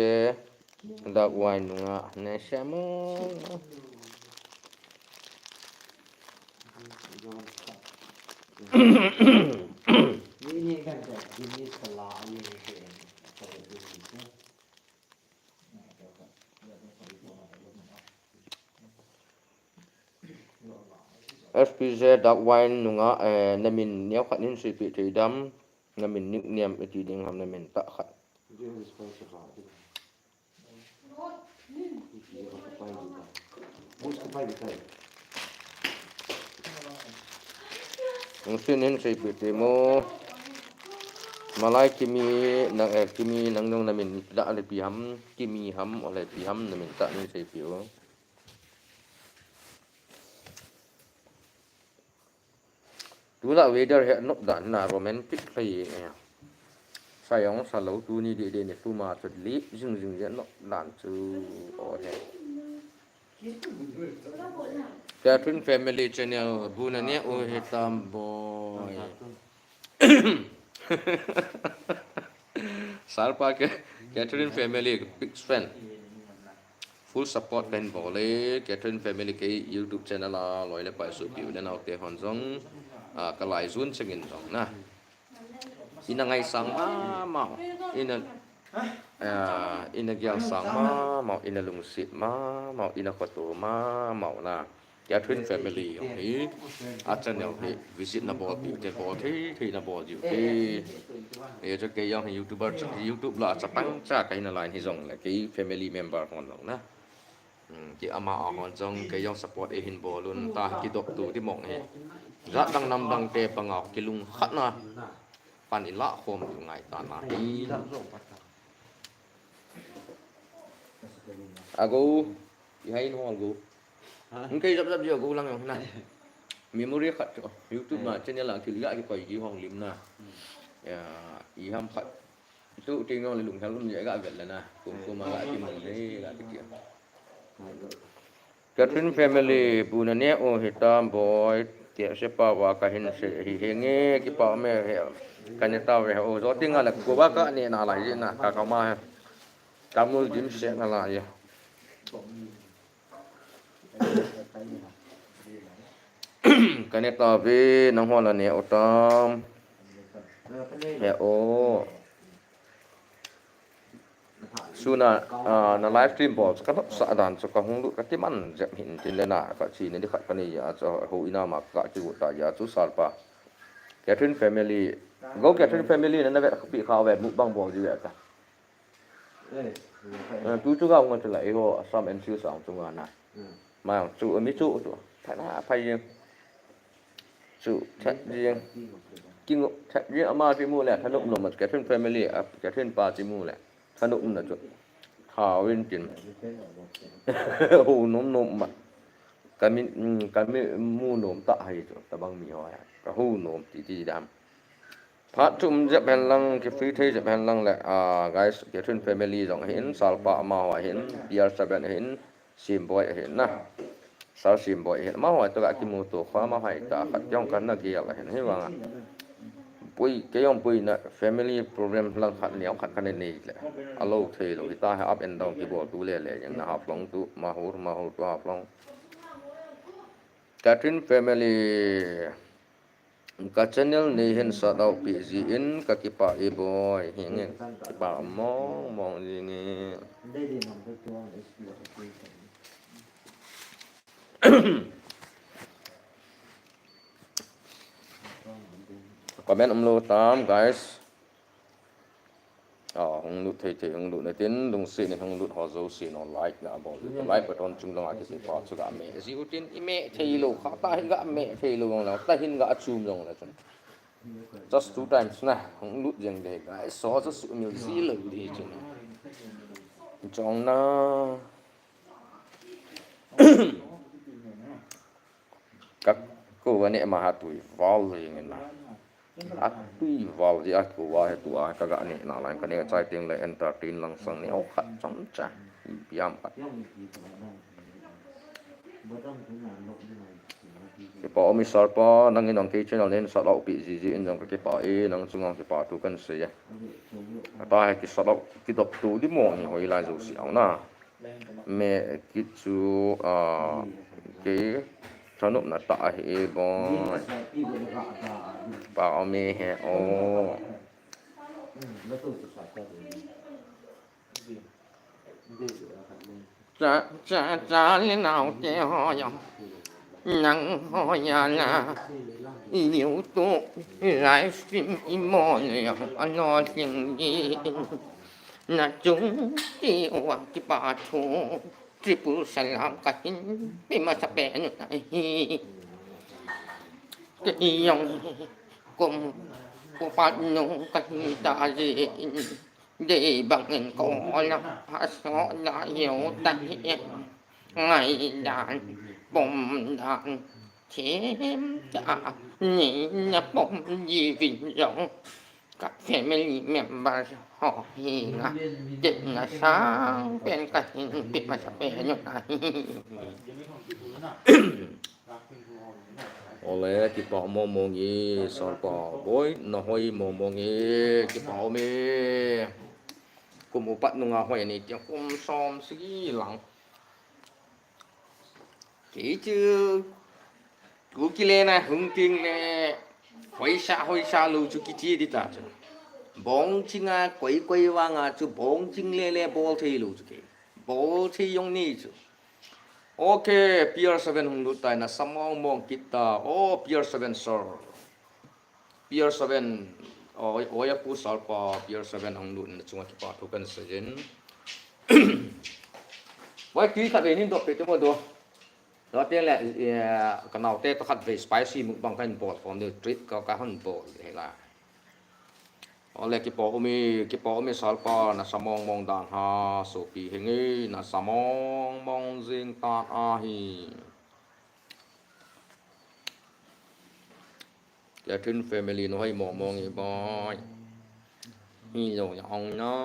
Dark wine nunga. Ne semo. S P J dark wine nunga, eh, na min neo khat nin seipi thei dam, na min nickname iti ding ham, na min tah khat. Nung sin hin seipi ti mo. Malai Kimi, nang, eh, Kimi, nang nung na min tah le pi ham, Kimi ham, ole pi ham, na min tah nin seipi o. Tula weather hi anop dan na romantic lheh e. Sa jong sa lou tuni deh deh ni tuma chu lip jing jing jeh anop dan chu o he. Catherine Family Channel bu na ne u hitam boi. Sarpa ke Catherine Family big fan. Full support kahin bol e, Catherine Family kei YouTube channel a loi le pai sopi u le nao te hon jong, ah, ka lai jun chengin jong na. Ina ngaisang mama u, ina, ah, ina gelsang mama u, ina lungset mama u, ina khoto mama u na. Catherine Family jong hi, a channel hi visit na bol pi te, bol thei thei na bol diu te. E chu kei jong hi YouTuber chu, YouTube la chapang cha kahi nalai hi jong le kei family member hon jong na. Hmm, kei ama a hon jong kei jong support eihin bol un ta, kidop tu di mong hi. Jat dang nam dang te banga kilungkhat na. Pan ilah khom tu ngai ta na hi. Ago, i hai in hol go. Ha? Hung kei jap jap ji ago lang jong na. Memory khat chu, YouTube ma channel a kil ga kikoi ji hong lim na. Hmm. Ya, i ham khat. Tu ting jong le lunghel um je ga vet le na. Kum kum a ga ki mun le ga ki tia. Catherine Family, bu na ne u hitam boi, tia sepa va kahin sei hi henge, kipa me he, ka ne ta ve o, jo ting a le ko va ka ne nalai ji na, ka ka ma he. Tamul dim se nalai ji. Ka ne ta ve, nang ho la ne u tam. He o. Suna, ah, na live stream bol chu ka nopsah dan chu ka hung lut ka kiman jep hin tin le na ka chi ne di khat ka nei a chu ho ina ma ka ki gu ta ya chu sal pa. Catherine family. Go Catherine family na na vet pi kha ve mu bang bol ji ve ka. Eh, tu chu ga ngon chu la i ho Assam and Shu sang chu nga na. Ma chu mi chu chu. Tha na phai jing. Chu that jing. King that jing ama chi mu le thanop nom Catherine family a Catherine pa chi mu le. Thanop na chu. Tha win tin. Ho nom nom ma. Ka mi, mm, ka mi mu nom ta hai chu. Ta bang mi ho ya. Ka ho nom ti ti dam. Phat thum jep hen lang, ki free thei jep hen lang le, ah, guys, Catherine family jong hin, Salpa amaho hin, P R seven hin, Simboi hin na. Sal Simboi hin, amaho to ka kimuto kha, amaho ta khat jong ka na gel hin, hi vang a. Pui, kei jong pui na family problem lang khat neo khat ka nei le. Alo thei lo, hita hi up and down kibol tu le le, jeng na Haflong tu, Mahur, Mahur tu Haflong. Catherine family. Ka channel nei hin shout out pi ji in ka kipah e boi. Hi nge kipah mong mong ji nge. Comment um lo tam, guys. Ah, hung lut thei thei, hung lut na tin, lungset in hung lut ho jouse no like na bol. Like button chung lang a kiti pa chu ga me. Ji u tin i me thei lo, kha ta hin ga me thei lo jong la, ta hin ga chum jong la chun. Just two times na, hung lut jeng de, guys. So just u mil ji lo di chun. Chong na. Ka ko va ne ma ha tui val le nge na. A tui val di a ko va he tu a ka ga ne na lang ka ne chai ting le entertain lang sang ne o khat chom cha. Piam khat. Kipah um e Salpa, nangin nang kei channel nen shout out pi ji ji in jong ka kipah e, nang chunga kipah thu kan sei e. Ata he ki shout out ki dop tu di mo ni hoi lai jouse au na. Me kit chu, ah, kei thanop na ta hi e boi. Pa o me he o. Cha, cha, cha le nao te ho yo. Nang ho ya la. YouTube live stream i mo le yo. Ano sing di. Na chung ti wa kipah thu. Triple salam ka hin pi masa pen u ta hi. Kei jong kum ko pat nu ka hin ta ji in. Dei bang in ko la pha so la yo ta hi. Ngai dan pom dan them ta ni na pom ji vin jong. Ka family member ho hi nga. Tet na sang pen ka hin pi masa pen u ta hi. Ole, kipah mong mong e, Salpa boi, na hoi mong mong e, kipah um e. Kum upat nunga hoi ni tia kum som sagi lang. Kei chu, Kuki le na hung ting le, hoisa, hoisa lo chu kiti di ta chu. Bong chinga, koi koi vanga chu, bong ching le le bol thei lo chu kei. Bol thei jong ni chu. Ok, P R seven hung lut tai na sa mong mong kit ta. Oh, P R seven sir. P R seven, oh, oh, ya pu Salpa, P R seven hung lut na chunga kipah thu kan sei jin. Wai ki khat ve nin dop pe te mo do. Lo te le, eh, ka nau te to khat ve spicy mukbang kan bol khom de treat ka ka hon bol he la. Ole kipah um e, kipah um e Salpa, na sa mong mong dan ha, sopi henge, na sa mong mong jing tan ahi. Catherine family no hai mong mong e boi. Hi lo ya ong no.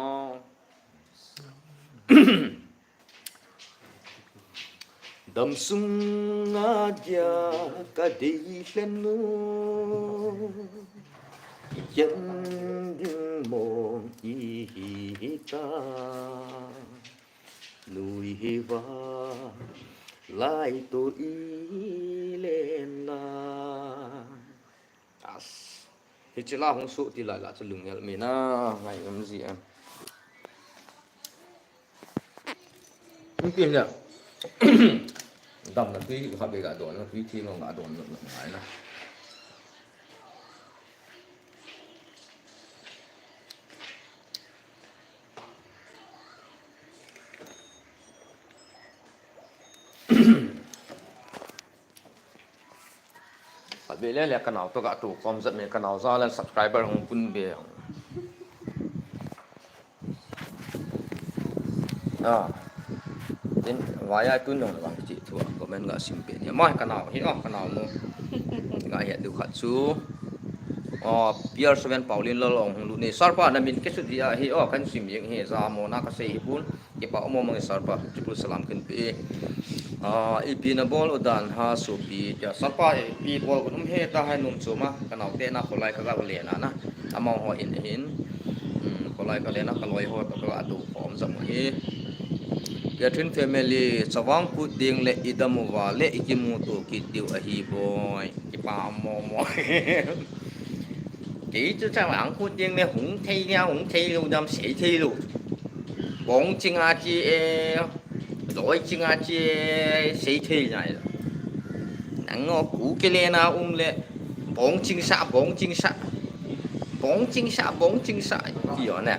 Damsunga dia ka dei hlen u. Ken ding mong i hi ka. Nui hi va lai to i len la. As. Hichi la hung su ti lai la chu lunghel mi na ngai um ji em. Pi le. Damna tui khat be ga don, tui thi mo ga don, no, no, ngai na. Khat be le le ka nao toh ga tou khom jep me, ka nao jal a subscriber hung pun be. Ah. Tin, vaya tun jong vang chi thu a comment ga sim pe ni. Mai ka nao hi, oh, ka nao mo. Ga het diu khat chu. Oh, P R seven Paulin Lal ong hung lut ni. Sir pa na min kisut hi a hi, oh, kan sim jing hi, ja mo na ka sei hi pun. Kipa um um ang Sir pa, triple salam kin pe. Ah, ipi na bol u dan ham sopi. Ya, Sir pa, ipi bol u um he ta hai num chu ma, ka nao te na kholai ka ga le na na. Amau ho in hin. Hmm, kholai ka le na ka loi ho to ka ga tou khom jep u hi. Catherine family, Chavang Kut ding le i dam uva le i kimu to kit diu ahi boi. Kipa mo mo. Kei chu Chavang Kut ding le hung thei nia, hung thei lou dam sei thei lou. Bong ching a chi e, loi ching a chi e, sei thei nai. Nang ngo ku ke le na um le, bong ching sa, bong ching sa. Bong ching sa, bong ching sa. Ti yo ne.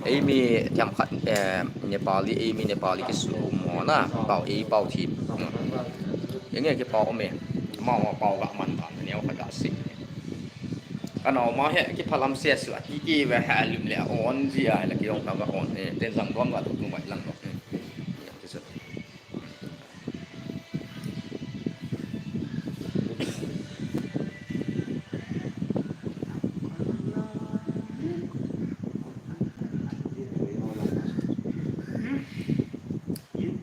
Ei mi thiam khat, eh, Nepali, ei mi Nepali kisu um mo na. Pau, ei pau thi. Ei nge kipau um e. Ma ma pau ga man ta, ne o kha ga si. Ka nao ma he, kiphalam se su, ati ti ve he, lim le on ji a, la ki ong ka va on, eh, ten jang dom ga tu tu mai lang no. Eh, ya, ti su.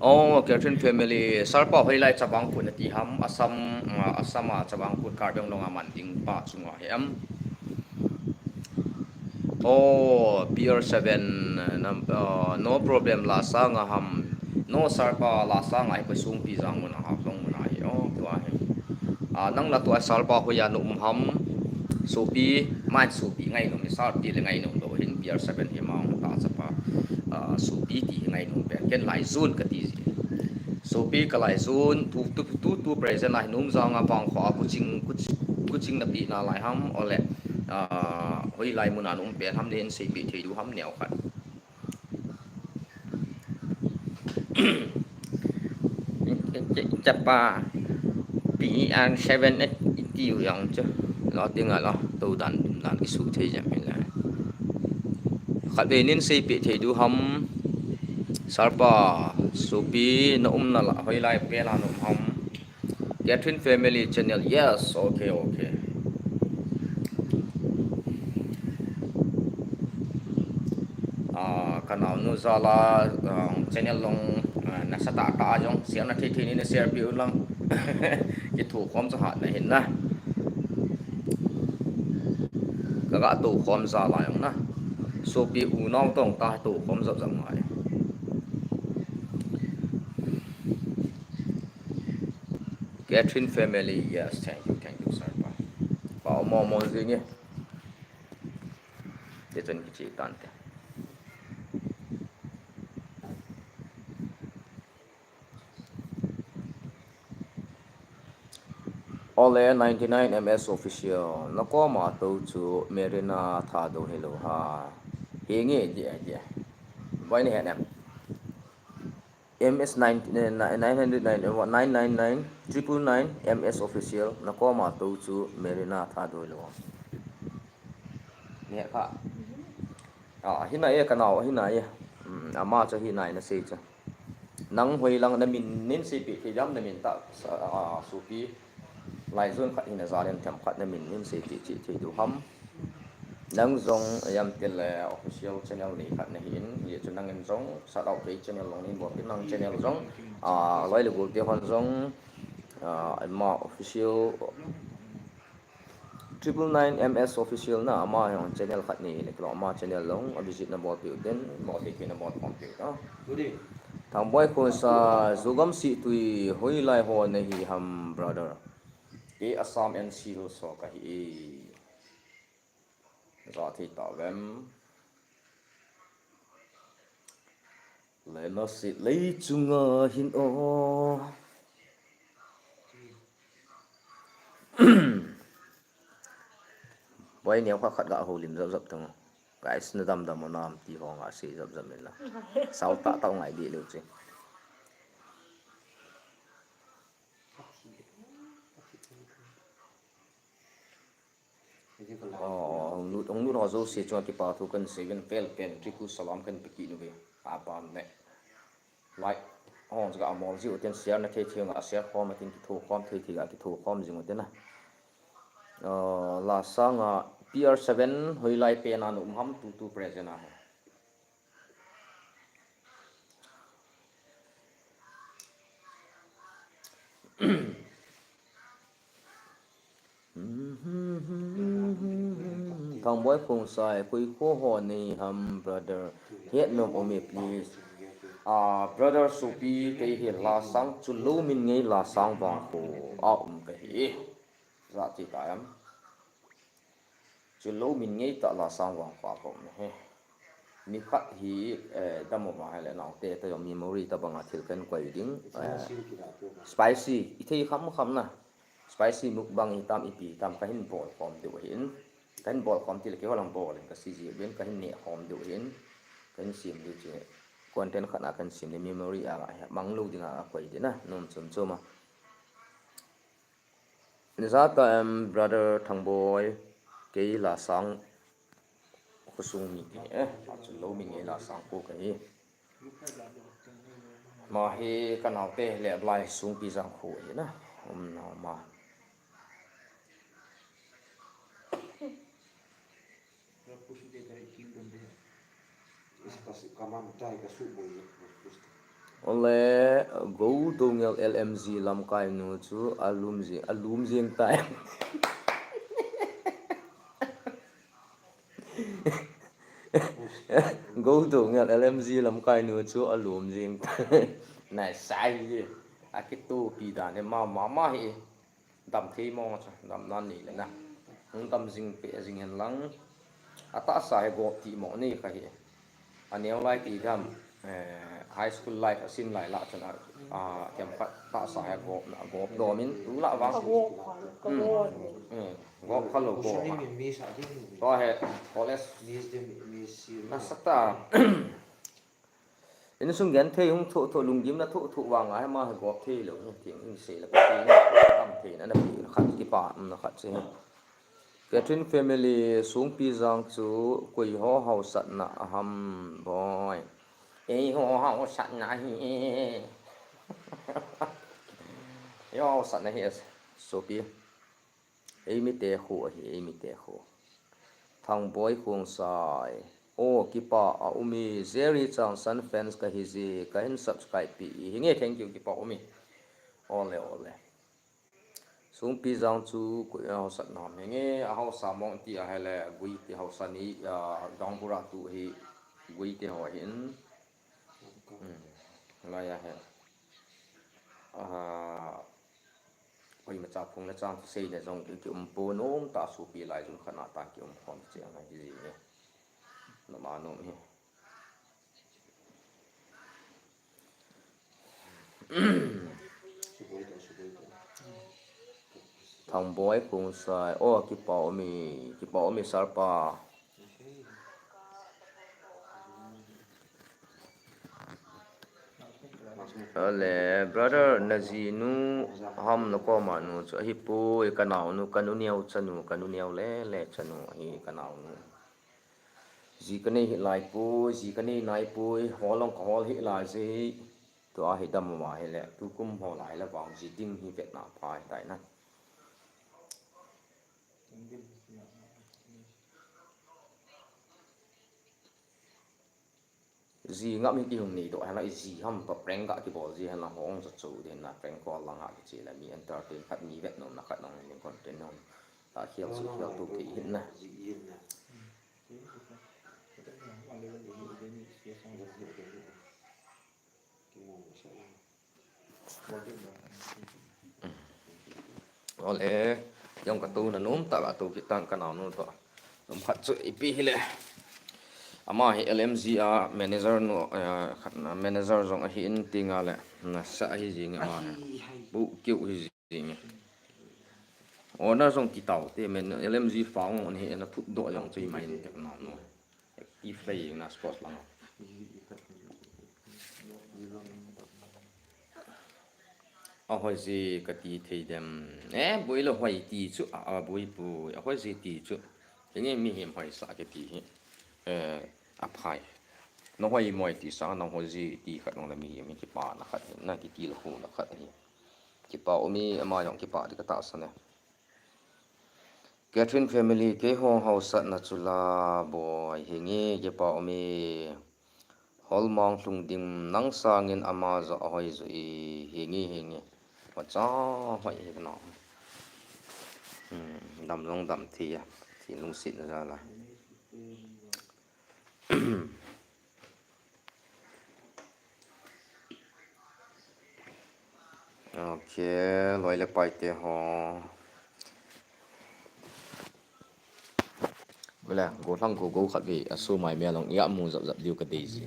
Oh, Catherine family, Sir pa hoilai Chavang Kut na ti ham, Assam, ah, Assam a Chavang Kut Karbi Anglong a man ding pa chunga hi am. Oh, P R seven, uh, num-, uh, no problem, la sanga ham. No, Sir pa, la sanga hi koi sung pi jang mun a ha long mun a hi. Oh, tua hi. Ah, nang la tua Sir pa hoiya na um ham. Sopi, man sopi ngai nom, Sir ti le ngai nom lo hin P R seven hi ma ong ta chapa. Ah, sopi ti hi ngai nom pe. Ken lai zun ka ti ji. Sopi ka lai zun, tu, tu, tu, tu present a hi nom jang a pang kho a kuching, kuch-, kuching na pi na lai ham, ole. Ah, hoilai mun a na um pen ham, nin sei pi thei diu ham neo khat. Chapa, P R seven eight, i tiu jong chu. Lo ding a lo, tou dan, dan kisu thei jam hi lai. Khat ve nin sei pi thei diu ham, Sir pa, sopi, na um na la, hoilai pen a na um ham. Catherine Family Channel. Yes, okay, okay. Ah, ka naonu jal a, ah, channel jong, ah, nasa tah tah a jong share na thei thei ni na share pi u lang. Kithu khom cha hat na hin na. Ka ga tou khom jal a jong na. Sopi unau tong ta tou khom jap jap ngai. Catherine Family, yes, thank you, thank you, Sir pa. Pa mo mo jing e. Te chun kichi tan te. Ole ninety nine M S Official, na koma tou chu Marina Thadou hilou ha. Hi nge dia dia. Boi ni he nem. M S nine, eh, nine hundred nine, eh, what, nine nine nine, triple nine, M S Official, na koma tou chu Marina Thadou lo. Ni kha. Ah, hina e ka nao, hina e. Hmm, ama chu hina e na sei chu. Nang hoi lang na min nin sei pi thei diam na min ta, ah, sopi. Lai zun khat hina jal in them khat na min nin sei pi chi thei diu ham. Nang jong yam til le official channel ni khat na hi in, ye chu nang in jong shout out kei channel long nin bol pi nang channel jong, ah, loi le gol te hon jong, ah, ama official triple nine M S Official na ama jong channel khat ni le kilo ama channel long a visit na bol pi u den, bol pi na bol pom pi u na. Thangboi Khosa, Zogam Sihtui, hoilai ho na hi ham brother. Kei Assam N C Hills ho ka hi e. Ja thei ta vem. Lena se lei chunga hin o. Boi neo kha khat ga holim jap jap tang. Guys, na dam dam o nam ti ho nga se jap jap in la. Sao ta ta ngai di leu chi. Oh, hong lut, hong lut ho jouse chunga kipa thu kan sei uvin, vel pen, triple salam kan pe kit uve. A ban le. Like, hong jong amol jiu tin, share na thei thei nga share khom, atin kitho khom thei thei a kitho khom jing u tin a. Uh, la sanga P R seven hoilai pen a na um ham, tu tu present a he. Thangboi Khongsai, koi kho ho nei ham, brother? Het nom um e, please. Ah, brother Sopi, kei hi Lasang, Chulou min ngei Lasang vang kho a um ka hi. Jati ka em. Chulou min ngei ta Lasang vang kho a ka um hi. Ni khat hi, eh, dam um a hile naote, ta jong memory tabang a thil kan koi ding. Eh, spicy, i thei kham kham na. Spicy mukbang hitam, ipi hitam, ka hin bol khom diu ahin. Ka hin bol khom ti le keiho lang bol in ka sei ji uvin, ka hin neh khom diu ahin. Ka hin sem diu chu. Content khat na ka hin sem le memory a, a mang lou ding a, a koi ding na, nom chom chom a. Ni jat a em, brother Thangboi, kei Lasang khosung mi ka hi, eh, Chulou mi ngei Lasang kho ka hi. Ama hi ka naote le Blai Sungpi jang kho hi na, um na ma. Ole, Go Dongel L M G lamkai nu chu alum jing, alum jing tai. Go Dongel L M G lamkai nu chu alum jing tai. Nai sai ji. Akitopi dan e ma ma ma hi. Dam thei mong a chu, dam nan nei le na. Hung dam jing pe jing hen lang. A tahsa he gop ti mong nei kha hi. A neo lai ti dam, eh, high school life a sim lai la chun a, a, kem khat tahsa he gop na, gop dom in tu la vang. Ka gop kha, ka gop. Hmm. Gop kha lo ko. To he, college. Na sa ta. Insung genthei hung thoh thoh, lunggimna thoh thoh vang a, ama hi gop thei lou, hi tiang in sei la ka sei na, tam thei na, na pi na khat kipa, na khat sei. Catherine family, Sungpi jang chu, koi ho haosatna a ham boi. Ei ho haosatna hi. Ei ho haosatna hi, Sopi. Eimi te kho ahi, eimi te kho. Thangboi Khongsai. O, kipa a um e, Jerry Changsan fans ka hi je, ka hin subscribe pi e. Hi nge, thank you, kipa um e. Ole, ole. Sungpi jang chu, koi a haosatna ham. Hi nge, a haosa mong ti a hile, Guite haosa ni, a, Dongbura tu hi, Guite ho hin. Hmm. Lai a he. A, Koima cha phung le chang thu sei le jong ki, ki um pon, um ta, Sopi lai jong khat na ta ki um khom che ngai ji ne. Nom a nom hi. Thangboi Khongsai, o, kipa um e, kipa um e sir pa. Ale, brother, na jinu ham na koma nu chu ahi poi, ka naonu, ka nu neo chanu, ka nu neo le le chanu ahi ka naonu. Ji ka nei hi lai poi, ji ka nei nai poi, hol long ka hol hi lai ji. Tua hi dam ma hi le, tukum ho lai la vang ji ding hi vetna pha hi tai na. Ji ngam hi kihung nei doh hen la, i ji ham to prank ga kibol ji hen la, hong cha chu den na, prank call lang a kiche la, mi entertain khat, mi vet nom na khat nong ni content nong. Ta khial su khial tu thei hin na. Ole, jong ka tu na nom ta ka tu kit tan ka naonu to. Nom khat chu ipi hi le. Ama hi L M G a manager nu, eh, khat na manager jong ahi in ti nga le, nasa ahi jing ama hi. Ahi, hai. Bu kiu hi jing. Owner jong kitao te men L M G fa ong hi na thut do jong chui mai in tek na no. Active play na sports lang. Ahoi ji kati thei dem. Eh, boi lo hoi ti chu, a, a boi boi. Ahoi ji ti chu. Kenge mihem hoisa kiti hi. Eh, aphai. Nahoi moi ti sang nahoi ji ti khat nong le mihem hi kipana khat hi. Na kiti lo hu na khat hi. Kipa um e, ama jong kipa di kata sa ne. Catherine family, keiho hausatna chu la boi, hinge kipa um e. Holmang Lhungdim, nang sangin ama joh ahoi joh e, hinge, hinge. Macha hoi hi na. Hmm, dam jong dam thei a, thi lungsetna jal a. Ok, loi le pai te ho. Ule, go thang go go khat ve, a su mai mel long, ya mu zap zap diu ka dei ji.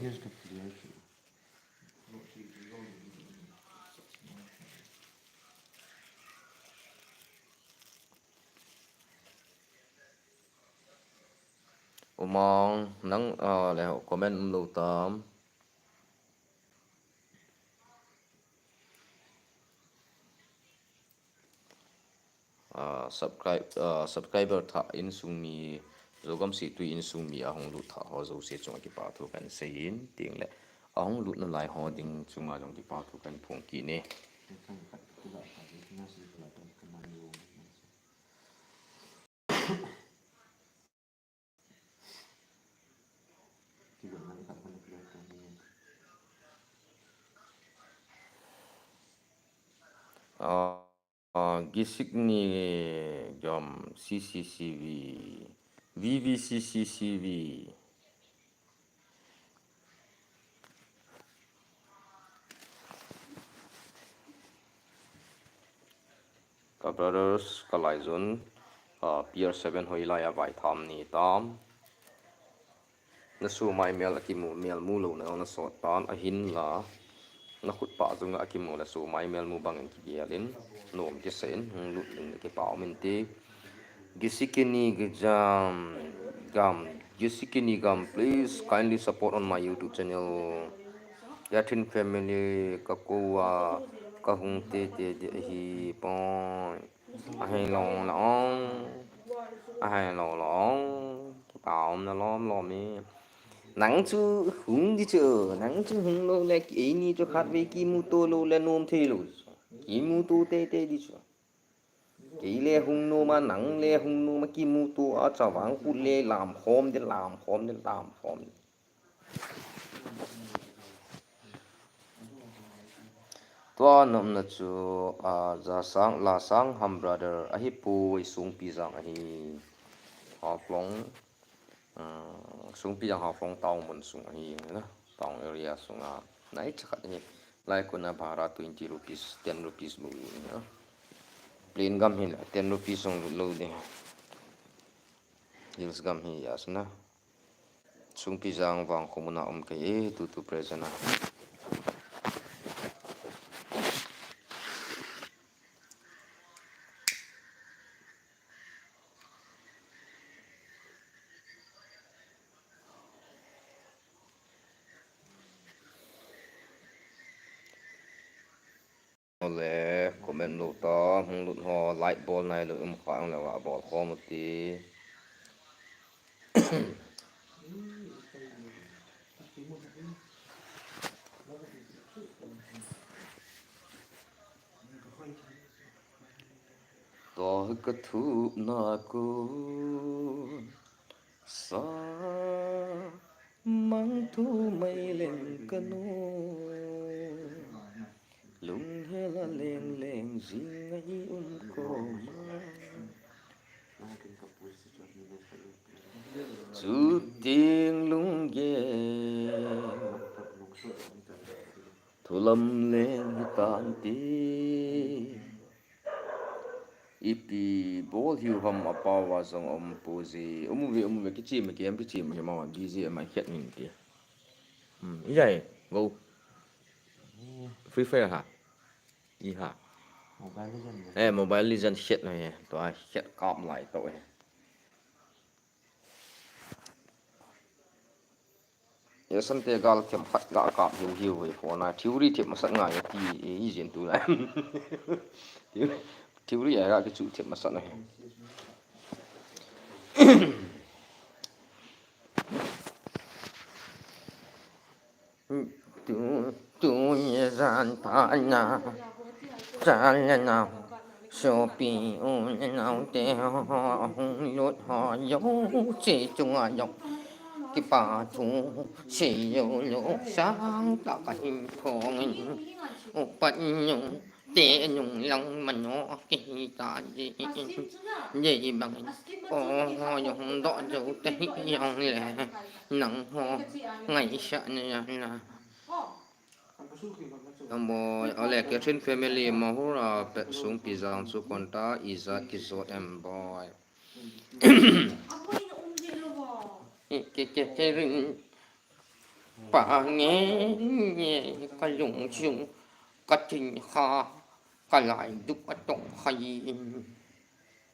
Umang, nang, ah, le comment um lo tam. Ah, subscribe, ah, subscriber thah insung mi, Zogam Situi insung mi ahung lut thah ho jouse chunga kipa thu kan sei in, ting le ahung lut nalai ho ding chunga jong kipa thu kan phong kit e. Ah, ah, Gisik ni gam C C C V, V V C C C V. Ka brothers, ka laijun, ah, Pier seven hoilai a vaitham ni tam. Na su mai mel a kimu, mel mu lo na na sot tan, ahin la. Na khut pa jung a kimu le su mai mel mu bang in kigel in, nom kisa in, hung lut in kipa um in ti. Gisikini Gijam, Gam, Gisikini Gam, please kindly support on my YouTube channel. Yathin family, ka ko a, ka hung te te de hi poi. Ahai lo la ong. Ahai lo la ong. Kipa um na lom lom e. Nang chu hung di chu, nang chu hung lo le, eini chu khat ve kimu to lo le nom thei lo. Kimu to te te di chu. Kei le hung nom a, nang le hung nom a, kimu to a, chavang kut le lam khom de, lam khom de, lam khom de. Tua nomna chu, ah, Jasang, Lasang Ham brother, ahi pui Sungpi Jang ahi. Haflong, ah, Sungpi Jang Haflong town mun sung ahi na, town area sunga. Nai chakhat ahi. Lai kuna bhara twenty rupees, ten rupees bu na. Plain gam hi la, ten rupees sung lo de. Hills gam hi ya sna. Sungpi Jang vang khomuna um kai e, tu tu present a. Le comment lo ta, hung lut ho, like bol nai lo um kha ang le wa bol khom ti. To ka thup na ko. Sa mang thu mai leng ka nu. Lung hela leng leng jing ngai um ko ma. Chu ting lung ge. Thulam leng hi tan ti. Ipi bol hiu ham, apaova jong um puji. Um uve, um uve, kichim, kiam, kichim, hi ma, busy, ama het ning ti. Hmm, ijai, go. Free Fire ha. Iha. Mobile Legend. Eh, Mobile Legend het na he. Tua het kap lai to he. Ye sante gal them khat ga kap hiu hiu ve phone a. Theory them masat ngai ti e, i jin tu lai. Theory, theory a ga kichu them masat na he. Tu, tu ye jan pa na, jan le na, sopi u le nau te ho, hung lut ho yo, che chunga yo, kipa thu, se yo lo, sang ta ka hin phong in, upat yo, te nung lang mano, ki ta ji in, ji bang in, o ho yo, hung do jo te hi yong le, nang ho, ngai sa na na. Em boy, ole, Catherine family, Mahur a pet sung pizang chu konta, ijat kijot em boy. Ke, ke, ke ring. Pa nge, nge, ka lung chung, ka tin kha, ka lai duk a tong khai in.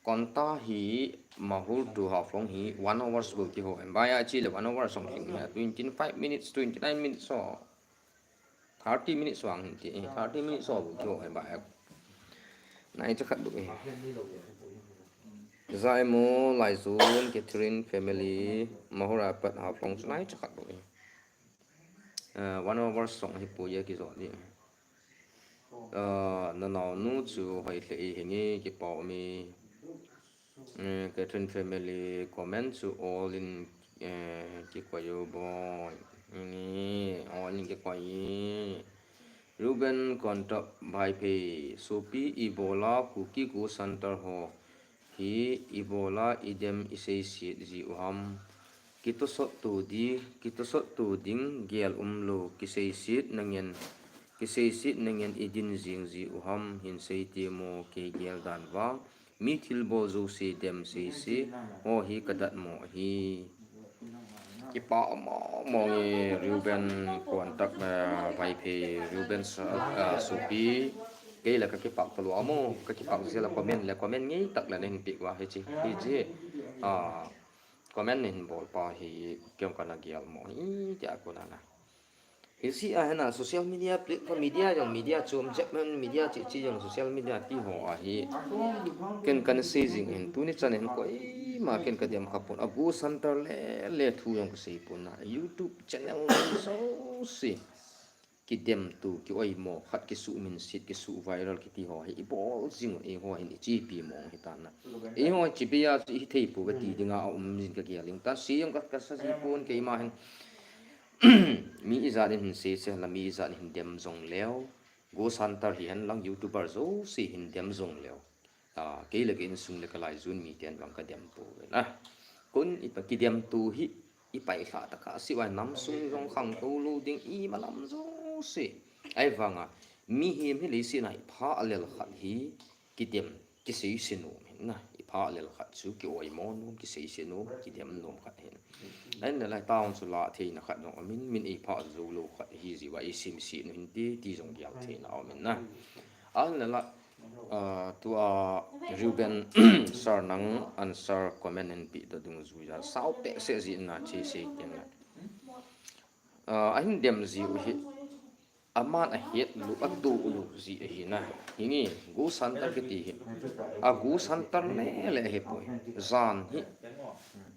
Konta hi, Mahur to Haflong hi, one hours bou kiho em. Baya chi le one hours song sing le, twenty-five minutes, twenty-nine minutes so. Thirty minutes vang hin ti, eh, thirty minutes so bou kiho em ba. Nai cha khat bou e. Zai mo, Laizun, Catherine family, Mahur a pat Haflong chu nai cha khat bou e. Eh, one hour song hi pu ye kijo di. Eh, na nao nu chu hoi le i hingi kipa mi. Eh, Catherine family comment chu all in, eh, kikoi u boy. Ni, all in kikoi. Ruben Kontap Vaiphei, sopi ibola Kuki Ghost Hunter ho hi ibola idem iseiset ji u ham. Kitosot tu di, kitosot tu ding gel umlou, kiseiset nangen, kiseiset nangen idin jing ji u ham, hin sei ti mo kei gel dan vang. Mi thilbol jouse dem seise, ho hi kadat mo ahi. Kipa mo mo nge Reuben Kontap, eh, Vaiphei, Reuben sa, eh, sopi. Kei la kakipa talou a mo, kakipa jeh la comment le comment ngei tak la nahin pe uva hiche, hiche. Ah, comment nahin bol pa hi kem kana gel mo hi tia kona na. Hiche a hina social media platform, media jong media chom, Jackman media chi chi jong social media ti ho ahi. Ken kana sei jing hin, tuni chan hin koima ken kadem kha pon. A Ghost Hunter le, le thu jong kasei pon na. YouTube channel jouse kidem tu, ki oimo khat, kisuh minset, kisuh viral kiti ho hi ibol jing u, eiho hin ichepi mong hitan na. Eiho chipi a chu ihithei pou ve ti dinga aum jin kagel jing tan. Sei jong ka, kasa ji pon keima hin. Mi ijat in hin seise la, mi ijat in hin dem jong leu. Ghost Hunter hihen lang YouTuber jouse hin dem jong leu. Ah, kei le ka insung le ka Laizun miten vang kadem pou ve na. Kon ipa kidem tu hi ipai lha ta kha si vai nam sung jong khangtou lou ding ima lam jouse. Ahivanga mihem hi leiset a ipha lel khat hi kidem, kiseise nom hin na, ipha lel khat chu ki oimo nom, kiseise nom, kidem nom khat hin. Ahin la town chu la theina khat jong amin, min eipha jou lou khat hi jiva isim si nu hin ti, ti jong gel theina amin na. Ahin la, ah, tua Reuben sir nang answer comment hin pe ta dungjuiya sao peh se ji na che sei ken na. Ah, ahin dem ji u hi. Aman ahet lou, atoh lou ji ahi na. Hinge, Ghost Hunter kiti hi. A Ghost Hunter le le ahi poi. Jan hi,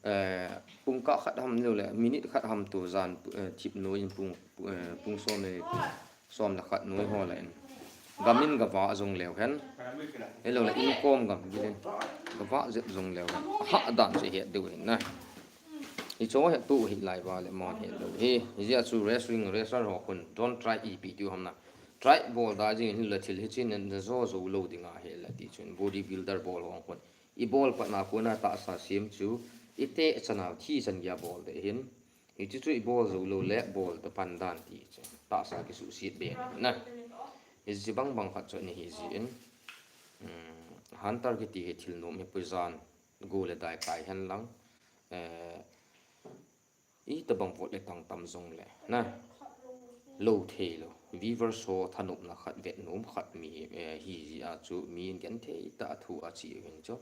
eh, pungkah khat ham lou le, minute khat ham tu jan, eh, thip noi in pung, eh, pung som le, som le khat noi ho le in. Gam in gavah jong leu hen. Helou le inkom gam gilin. Gavah jep jong leu hen. Hah dan se het diu hin na. Hicho hi tu hi lai va le mon hi lou hi. Hijeh a chu wrestling wrestler ho khun don't try ipi tiu ham na. Try bol da jing hin la thil hi chin na jo jo lou ding ahi la ti chun body builder bol ho khun. Ibol pat na kona tahsa sem chu ite chana thi chan gei a bol de hin. Hichu chu ibol jou lou le bol ta pan dan ti chu. Tahsa kisuhset be na. Hiche bang bang khat chu ni hi ji in. Um, Hunter kiti hi thil nom hi puijan, go le dai kai hen lang. Eh, itobang vot le tang tam jong le, na, lo thei lo. Viewers ho thanopna khat, vet nom khat mi, eh, hi jia chu mi in gen thei ta thu a chi hin chu.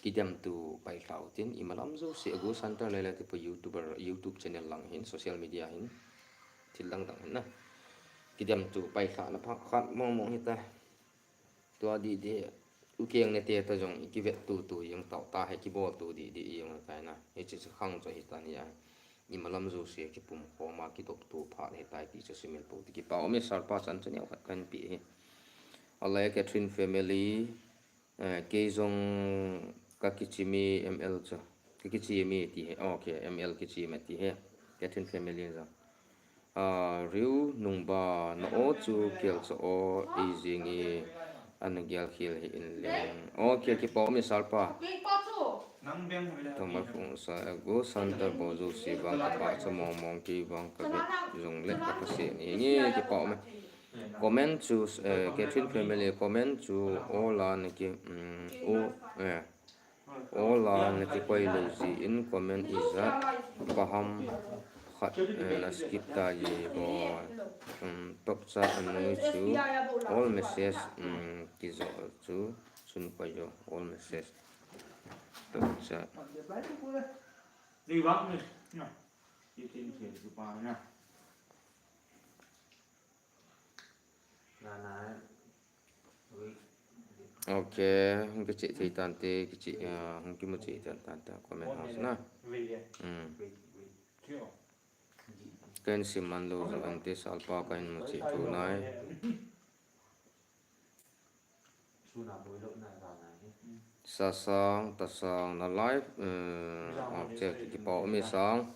Kidemtu pailha utin, imalam jouse a Ghost Hunter le le ti pu YouTuber, YouTube channel lang hin, social media hin, thil dang dang hin na. Kidemtu pailha na pha khat mong mong hita. Tua di di, u keng ne te ta jong i kivet tu tu jong tau ta he kibol tu di di jong ta na. Hiche chu khang chu hita ni a. Imalam jouse kipum khoma kidop tu pha hita ti chu simil pu ti kipa. Omi Sarpa chan chu neo khat kan pi hi. Alai Catherine family, eh, kei jong ka kichi mi M L chu. Ka kichi mi ti he. Okay, M L kichi mi ti he. Catherine family jong. Ah, Riu Nungba, na o chu kel cha o, ei jing i, ana gel khel hi in leng. Okay, kipa Omi Sarpa. Tama phung sa, Ghost Hunter bol jouse vang ka pa cha mong mong kei vang ka vet jong le ka pa se ni nge kipa Omi. Comment chu, eh, Catherine family comment chu, o la na ki, mm, o, eh, o la na kikoi lou jin comment ijat pha ham khat, eh, na skip ta ji bol. Um, tokcha anoi chu all message, um, kijo chu sun koi jo all message. Tokcha. Okay, hung kichih thei tante, kichih, ah, hung kimu chih tan tante, comment house na. Hmm. Ken siman lou jong ante Sarpa kahin mu chih thu nai. Sasang, Tasang, na live, eh, okay, kipa Omi Sang.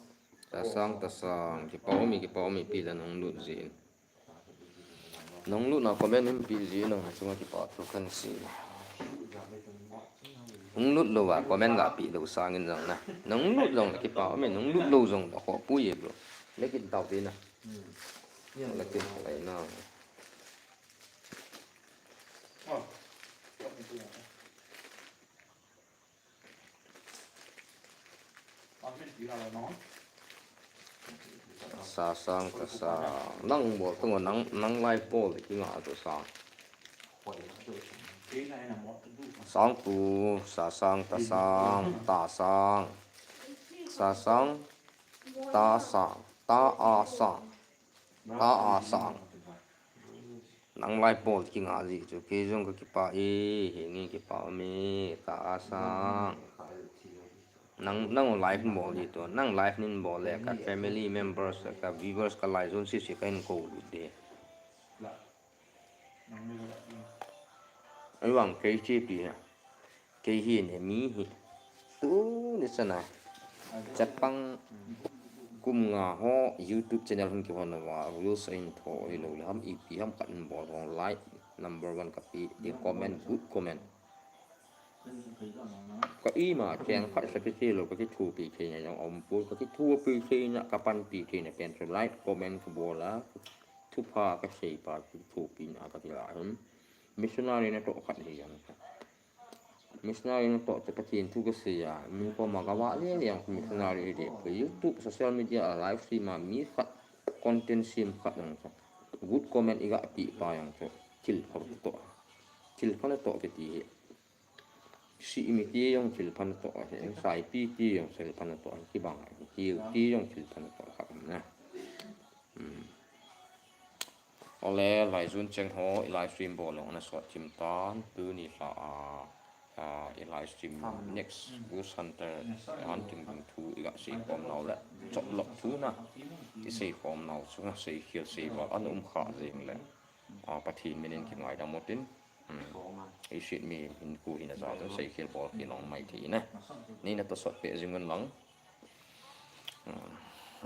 Sasang, Tasang, kipa Omi, kipa Omi, pi la nahung lut jin. Nahung lut na comment hin pi jin, nahung chunga kipa thu kan sei. Hung lut lou a comment ga pi lou sangin jong na. Nahung lut jong kipa Omi, nahung lut lou jong na ko pu ye bro. Lekin tau pi na. Lekin lai na. Sasang, Tasang. Nang bol tu nang, nang live bol kinga tu sang. Sang tu, Sasang, Tasang, Tasang. Sasang, Tasang, Ta A Sang. Ta A Sang. Nang live bol kinga ji chu, kei jong ka kipa e, henge kipa Omi, Ta A Sang. Nang, nang live bol ji tu, nang live nin bol le, ka family members, ka viewers, ka lai jong sisi kahin kou lut de. Ai vang kei chi pi ha. Kei hi ne mi hi. Tuni chana. Chapang kum nga ho YouTube channel hung kihon uva. Reels ahin tho hilou le ham ipi ham kahin bol hong like number one kapi. Di comment, good comment. Ka ima cheng khat sa kiti lou, ka kithopi theina jong aum poi, ka kithopi theina, ka panpi theina pen chu like, comment ka bol a. Thupha ka sei pa chu thupina ka ti la hin. Missionary natoh khat hi jong. Missionary natoh chu Pathen thu ka sei a. Mi koma ka vah lele jong missionary hi dei poi. YouTube, social media a live stream a mi khat content sem khat jong chu. Good comment i ga pi pa jong chu. Thil pha natoh. Thil pha natoh kiti hi. Simi ti jong thil pha natoh ahi, saipi ti jong thil pha natoh ahi, kibang ahi, kiu ti jong thil pha natoh khat na. Hmm. Ole, lai jun cheng ho, i live stream bol jong ana sot chim tan, tuni lha a, a, i live stream next Ghost Hunter, hunting ding thu, i ga sei khom nau le, chop lok thu na, i sei khom nau chu, sei khel sei val, ana um kha jeng le. A, Pathen min in kingaidam utin. Hmm. Ei set mi hin ku hin a ja tu sei khel bol khel long mai thei na. Nei na to sot pe jing un lang. Hmm.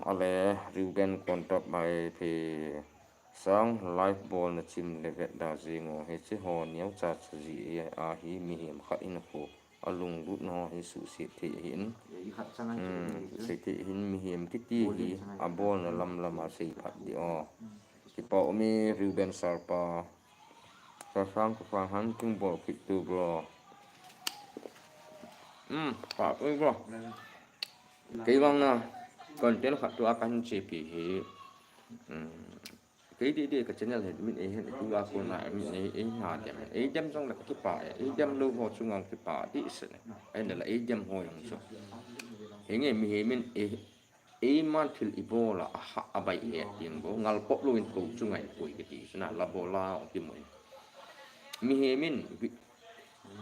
Ale Reuben contact mai phe sang live bol na chim le vet da jing o he che ho neo cha cha ji a hi mihem khat in khu. A lunglut na ho hi suhset thei ahin. Suhset thei ahin mihem kiti hi a bolna lam lam a sei phat di o. Kipa um e Reuben Sarpa. Sasang, Sasang, hunting bol kit tu bro. Hmm, pa pu bo. Kei vang na content khat tua kahin chepi hi. Hmm. Kei di di ka channel hi min ei hin tua ko na min ei ei na dem. Ei dem jong la ka kipa e. Ei dem lou ho chunga kipa di se ne. Ei na la ei dem ho jong chu. Hinge mihem in ei Eiman thil i bol a, a ha, a bai he a ting bo, ngal pop lou in ko chunga i pui kiti chu na, la bol a ong ti mo in. Mihem in, bi-,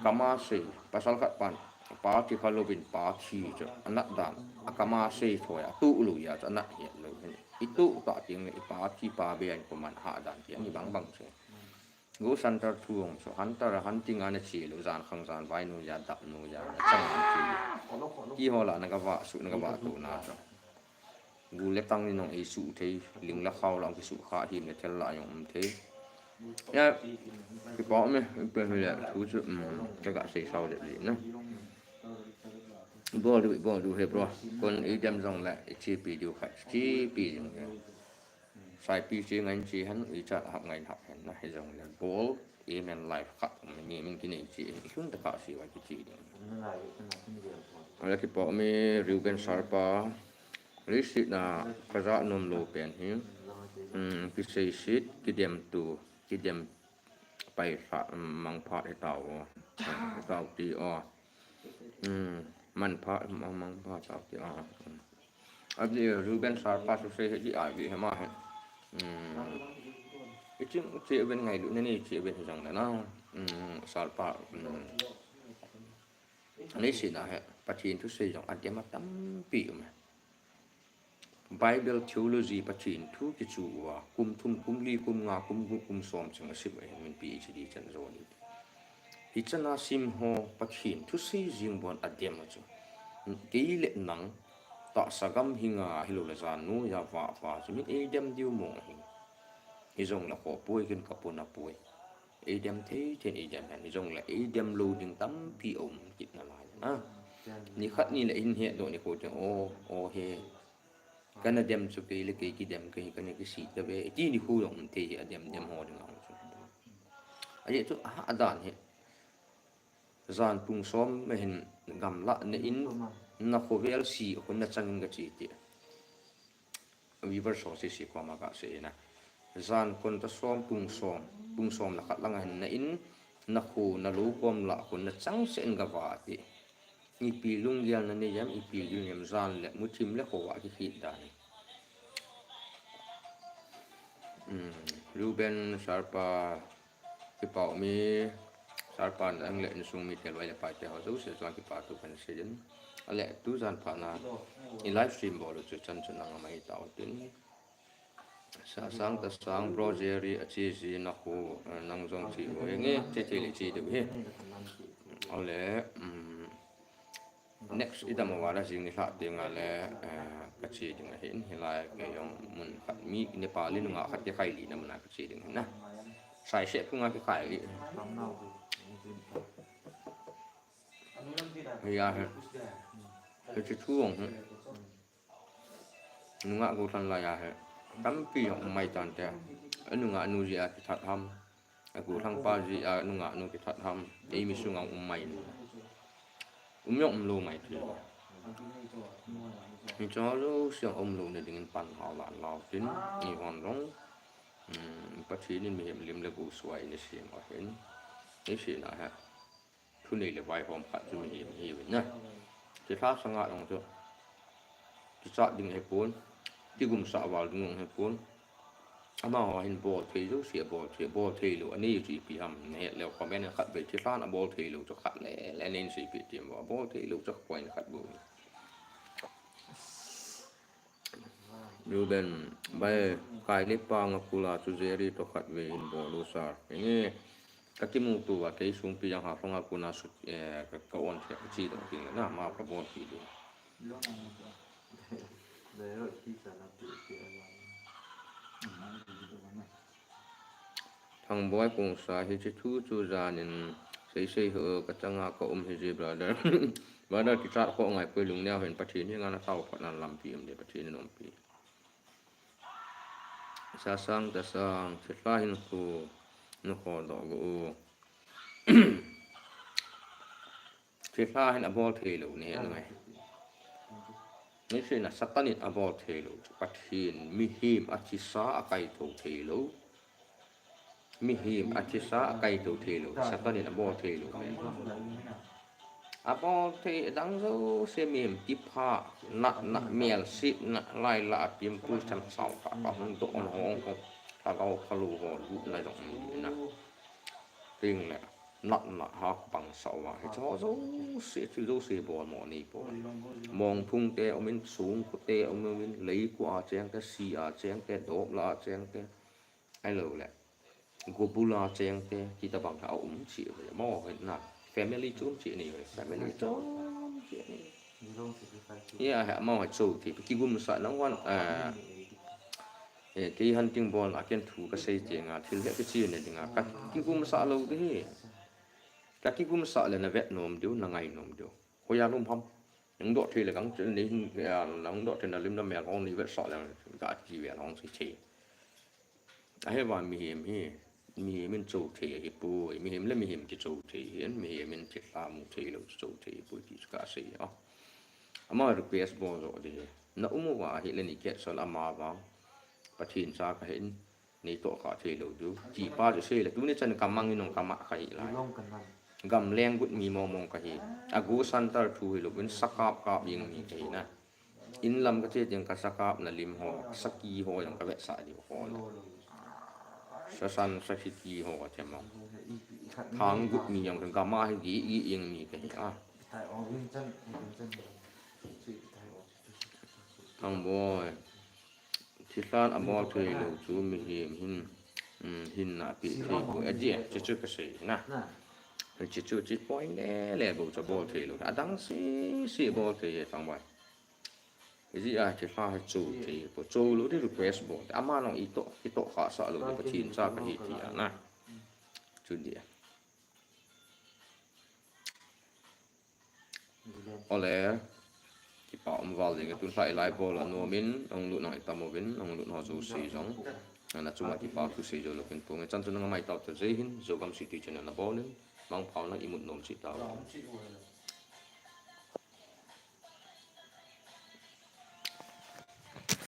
kama sei, pasal khat pan, pa thi kha lou in pa thi chu, a nat dan, a kama sei thoi a, tu lou ya chu, a nat he lou hin. I tu ta ting le, i pa thi pa be an ko man ha dan ti, ani bang bang chu. Ghost hunter thu hong chu, hunter a hunting a na chi lou, jan khang jan vai nu ya, dap nu ya, na chang an chi lou. Ki ho la na ka va su, na ka va tu na chu. Gu le tang ni nong ei su thei, ling la khau la ki su kha him le thel la yong um thei. Ya, ki pa me, pe me le thu chu, um, ka ga sei sau le li na. Bol du, bol du he bro. Kon ei dem jong le, ei chi pi du kha, chi pi jong le. Saipi chi ngai chi han, i chat hap ngai hap hen na, hi jong le bol, aim and life khat, mi min kinei chi, i hun ta ka si wa ki chi ding. Ala ki po mi Reuben Sarpa, receipt na ka ja nom lou pen hi, um, ki sei sit, ki dem tu, ki dem pai sa, um, mang phat hi tau, um, hi tau ti o. Um, man phat, mang, mang phat tau ti o. Um. Abi Reuben Sarpa su se he di abi he ma he. Hmm. Iching che ben ngai lu ne ne che ben jong na na. Hmm, Sarpa. Hmm. Nei si na he. Pathen thu sei jong a dia ma tampi um he. Bible theology Pathen thu kichu uva kum thum, kum li, kum nga, kum gup, kum som chang a sim a hin min PhD chan jo ni. Hichana sim ho Pathen thu sei jing bon a dem a chu. Kei le nang tahsa gam hi nga hilou le jan nu ya va pa chu min ei dem diu mong hi. Hi jong le kho poi kin ka pon a poi. Ei dem thei thei ei dem hen. Hi jong le ei dem lou ding tampi um kit na lai na. Ni khat ni le hin he do ni ko te o, o he. Kana dem chu kei le kei ki dem kei kana ki si ta ve. Ti ni khu jong thei hi a dem dem ho ding a chu. A ye chu a dan hi. Jan pung som me hin gamla na in na khovel si khun na chang in ka chi ti. Viewers ho si si koma ka se na. Jan kon ta som pung som, pung som la khat lang hin na in na khu na lu kom la khun na chang se in ka va ti. Ipi lunggel na nei em, ipi lunggel em jan le muthim le khoa ki khit dan. Hmm, Reuben Sarpa, Kipau mi, Sarpa nang le insung mi te loi le pai te ho jouse chuan kipa thu kan sei in. A le tu jan pha na i live stream bol u chu chan chu nang a mai ta u tin. Sa sang ta sang bro Jerry a chi zi na khu, eh, nang jong chi u e nge che che le chi deu hi. A le, um, Next i dam a vala jing ni hla ding a le, eh, ka chi ding a hin, hilai kei jong mun khat mi Nepali nunga khat kikhai li na mun a ka chi ding hin na. Sai se phunga kikhai li. Hia he. He chi thu ong he. Nungah gollhang lai a he tampi jong um mai tan te. A nungah nu jeh a kithat ham. A gollhang pa jeh a nungah nu kithat ham. Eimi sunga um mai in. Um jong um lou mai thei. Hiche jouse jong um lou na dingin pan hao lan lau tin. Eihon jong, um, Pathen in mihem lim le gou suai in eisem ahin. Eisem na he. Thunei le vaihom khat chu mihem hi uvin na. Thilha sanga jong chu kichat ding hipon, kigumsah val ding jong hipon. Amaho hin bol thei jouse abol thei, bol thei lou anei chu ipi ham, nahet leu comment khat vei thilhan abol thei lou chu khat le le neihin seipeh tem vo, abol thei lou chu point khat bou. Reuben, bai, kai le panga kula chu Jerry toh khat vei hin bol u sir. Enge, ka kimuto uva, kei sungpi jang Haflong a kona sut, eh, ka, ka on thei, ka chi dong ding na, ma ka bol thei ding. Thangboi Kungsa, hiche thu chu janin sei sei ho, ka changa ka um hi ji brother. Brother, kichat khoh ngai poi, lungneo hen, Pathen henga na tao phat na lampi um de, Pathen in umpi. Sasang Tasang, thilha hin khu, na kho doh go u. Thilha hin abol thei lou ni he ngai. Ni sina Satan in abol thei lou chu Pathen mihem athisa akaito thei lou. Mihem athisa akaito thei lou. Satan in abol thei lou. Abol thei dang jouse mihem kipha, natna, melsetna, laila a pimpul tham sao kha, ka hung doh on hong kong, ka gao ka lu ho, lu na dong ni na. Ting le, natna ha bang sao va, hicho jouse, chu jouse bol mo ni po. Mongphung te, umin sung ku te, umin lei ku a cheng te, si a cheng te, dop la a cheng te. Ahilou le. Gobula cheng te, ti tabang kha a um chi ve. Mo he na. Family chom chi ni ve. Family chom chi ni. Ni long sacrifice chu. Ya, he mo he cho ti. Kigumsa nang wan. Ah. Eh, kei hunting bol a ken thu ka sei ti nga. Thil he ka chi ne ding a. Ka kigumsa lou ti hi. Ka kigumsa le na vet nom diu, na ngai nom diu. Hoiya lum ham. Nang doh thei le kang chen ni, ya, nang doh thei na lim na mel hong ni vetsah le, ka ti ve hong si thei. Ahivang mihem hi, mihem in cho thei hi poi, mihem le mihem kicho thei hi, mihem in thilha mu thei lou cho thei hi poi ti chu ka sei a. Ama request bol jo di. Na um uva hi le ni ketsol ama vang. Pathen cha ka hin. Nei toh kha thei lou diu. Ti pa chu sei le, tuni chan ka mang in ong ka mah ka hi lai. Long ka nam. Gamleng gut mi mong mong ka hi. A gu san tar thu hi lou, in sakap kap ing mi ka hi na. In lam ka che tiang ka sakap na lim ho, saki ho jong ka vetsah diu ho le. Sa san sa saki ho ka che mong. Thang gut mi jong ka gam a hi gi gi ing mi ka hi a. Thang boi. Thilhan abol thei lou chu mihem hin, um, hinna pe thei poi. Aji, chuchu ka sei na. Chuchu chi point le le bou chu bol thei lou. Adang sese bol thei e thang boi. Aji a thilha hi cho thei poi. Cho lou di request bol. Ama nong i toh, i toh kha sa lou di Pathen cha ka hi ti a na. Chu di a. Ole, kipa um val ding, tun lai lai bol a nom in, ong lut nang i tam uvin, ong lut ho jouse jong. Ana chunga kipa thu sei jou lou kin pung. Chan chu nang mai tau te jai hin, Zogam City channel na bol in, mangpha na i mut nom chi tau.